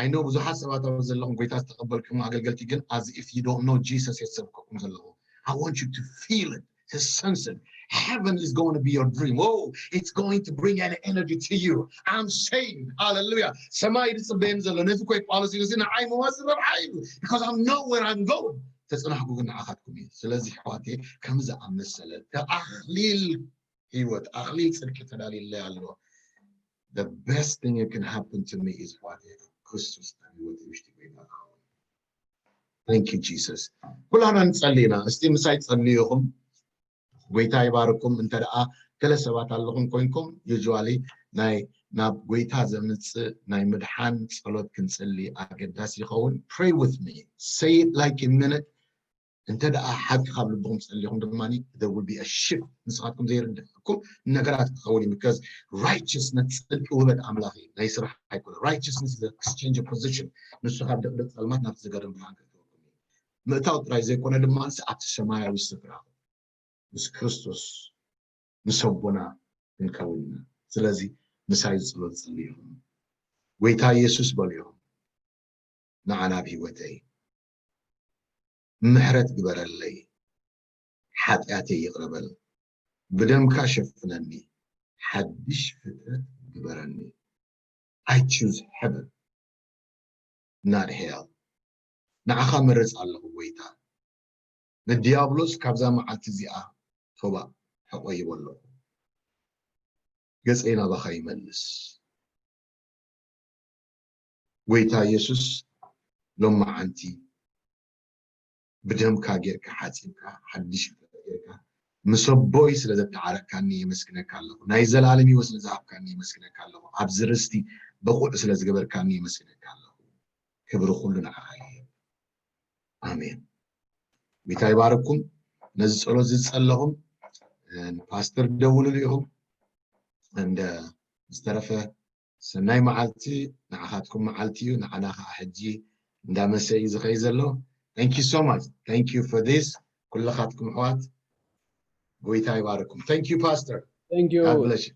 I know ብዙሓት ሰባት ኣብ ዘለኹም ጎይታ ዝተቐበልኩም ኣገልገልቲ ግን as if you don't know Jesus የሰብከኩም ዘለኹም I want you to feel it to sense it Heaven is going to be your dream. Oh, it's going to bring an energy to you. I'm saved. Hallelujah. ሰማይ ዝፅበየኒ ዘሎ ነዚ ኮይ ጳውሎስ ኢሉ ንዓይ መዋሲ ረብሓ እዩ። Because I know where I'm going. ተፅናሕኩ ግን ንዓኻትኩም እዩ። ስለዚ ኣሕዋተይ ከምዚ ኣመሰለ ኣኽሊል ህይወት ኣኽሊል ፅድቂ ተዳልዩለይ ኣሎ። The best thing that can happen to me is ኣሕዋተይ ክርስቶስ ኣብ ህይወት ውሽጢ ኮይና። Thank you Jesus. ኩላና ንፀሊ ኢና። እስቲ ምሳይ ፀልዩ ኢኹም። ጎይታ ይባርኩም። እንተ ደኣ ገለ ሰባት ኣለኹም ኮይንኩም usually ናይ ናብ ጎይታ ዘምፅእ ናይ ምድሓን ጸሎት ክንጽሊ ኣገዳሲ ይኸውን። Pray with me. Say it like you mean it. እንተ ደኣ ሓቂ ካብ ልብኹም ጸሊኹም ድማ there will be a shift። ንስኻትኩም ዘይርድኣኩም ነገራት ክኸውን እዩ። Because righteousness ጽድቂ ውበት ኣምላኽ እዩ፣ ናይ ስራሕ ኣይኮነ። Righteousness is exchange of position። ንሱ ካብ ድቕድቕ ጸልማት ናብቲ ዝገርም ብርሃን ከእትወኩም እዩ። ምእታው ጥራይ ዘይኮነ ድማ ኣብቲ ሰማያዊ ስፍራ ምስ ክርስቶስ ምስ ኣቦና ክንከውን ኢና። ስለዚ ምሳይ ጸሎት ጸልዩ ኢኹም። ጎይታ የሱስ በሉ ኢኹም፣ ንዓና ኣብ ህይወተይ ምሕረት ግበረለይ፣ ሓጢኣተይ ይቕረ በል፣ ብደምካ ሸፍነኒ፣ ሓድሽ ፍጥረት ግበረኒ። I choose heaven, not hell. ንዓኻ መርጽ ኣለኹ ጎይታ። ንዲያብሎስ ካብዛ መዓልቲ እዚኣ ተባእ ሕቆይቦ ኣለኹ። ገጸይ ናባኻ ይመልስ። ጎይታ የሱስ ሎማዓንቲ ብደምካ ጌርካ ሓጺብካ ሓድሽ ፍጥረት ጌርካ ምስ ኣቦይ ስለ ዘተዓረቅካኒ የመስግነካ ኣለኹ። ናይ ዘላለም ህይወት ስለ ዝሃብካኒ የመስግነካ ኣለኹ። ኣብዚ ርስቲ ብቑዕ ስለ ዝገበርካኒ የመስግነካ ኣለኹ። ክብሪ ኩሉ ንዓኻ ይህብ። ኣሜን። ጎይታ ይባርኩም። ነዚ ጸሎት ዝጸለኹም ፓስተር ደውሉሉ ኢኹም። እንደ ዝተረፈ ሰናይ መዓልቲ ንዓኻትኩም መዓልቲ እዩ፣ ንዓና ከዓ ሕጂ እንዳመሰ እዩ ዝኸይ ዘሎ። Thank you so much. Thank you for this. ኩልኻትኩም ኣሕዋት ጎይታ ይባርኩም። Thank you pastor. Thank you. God bless you.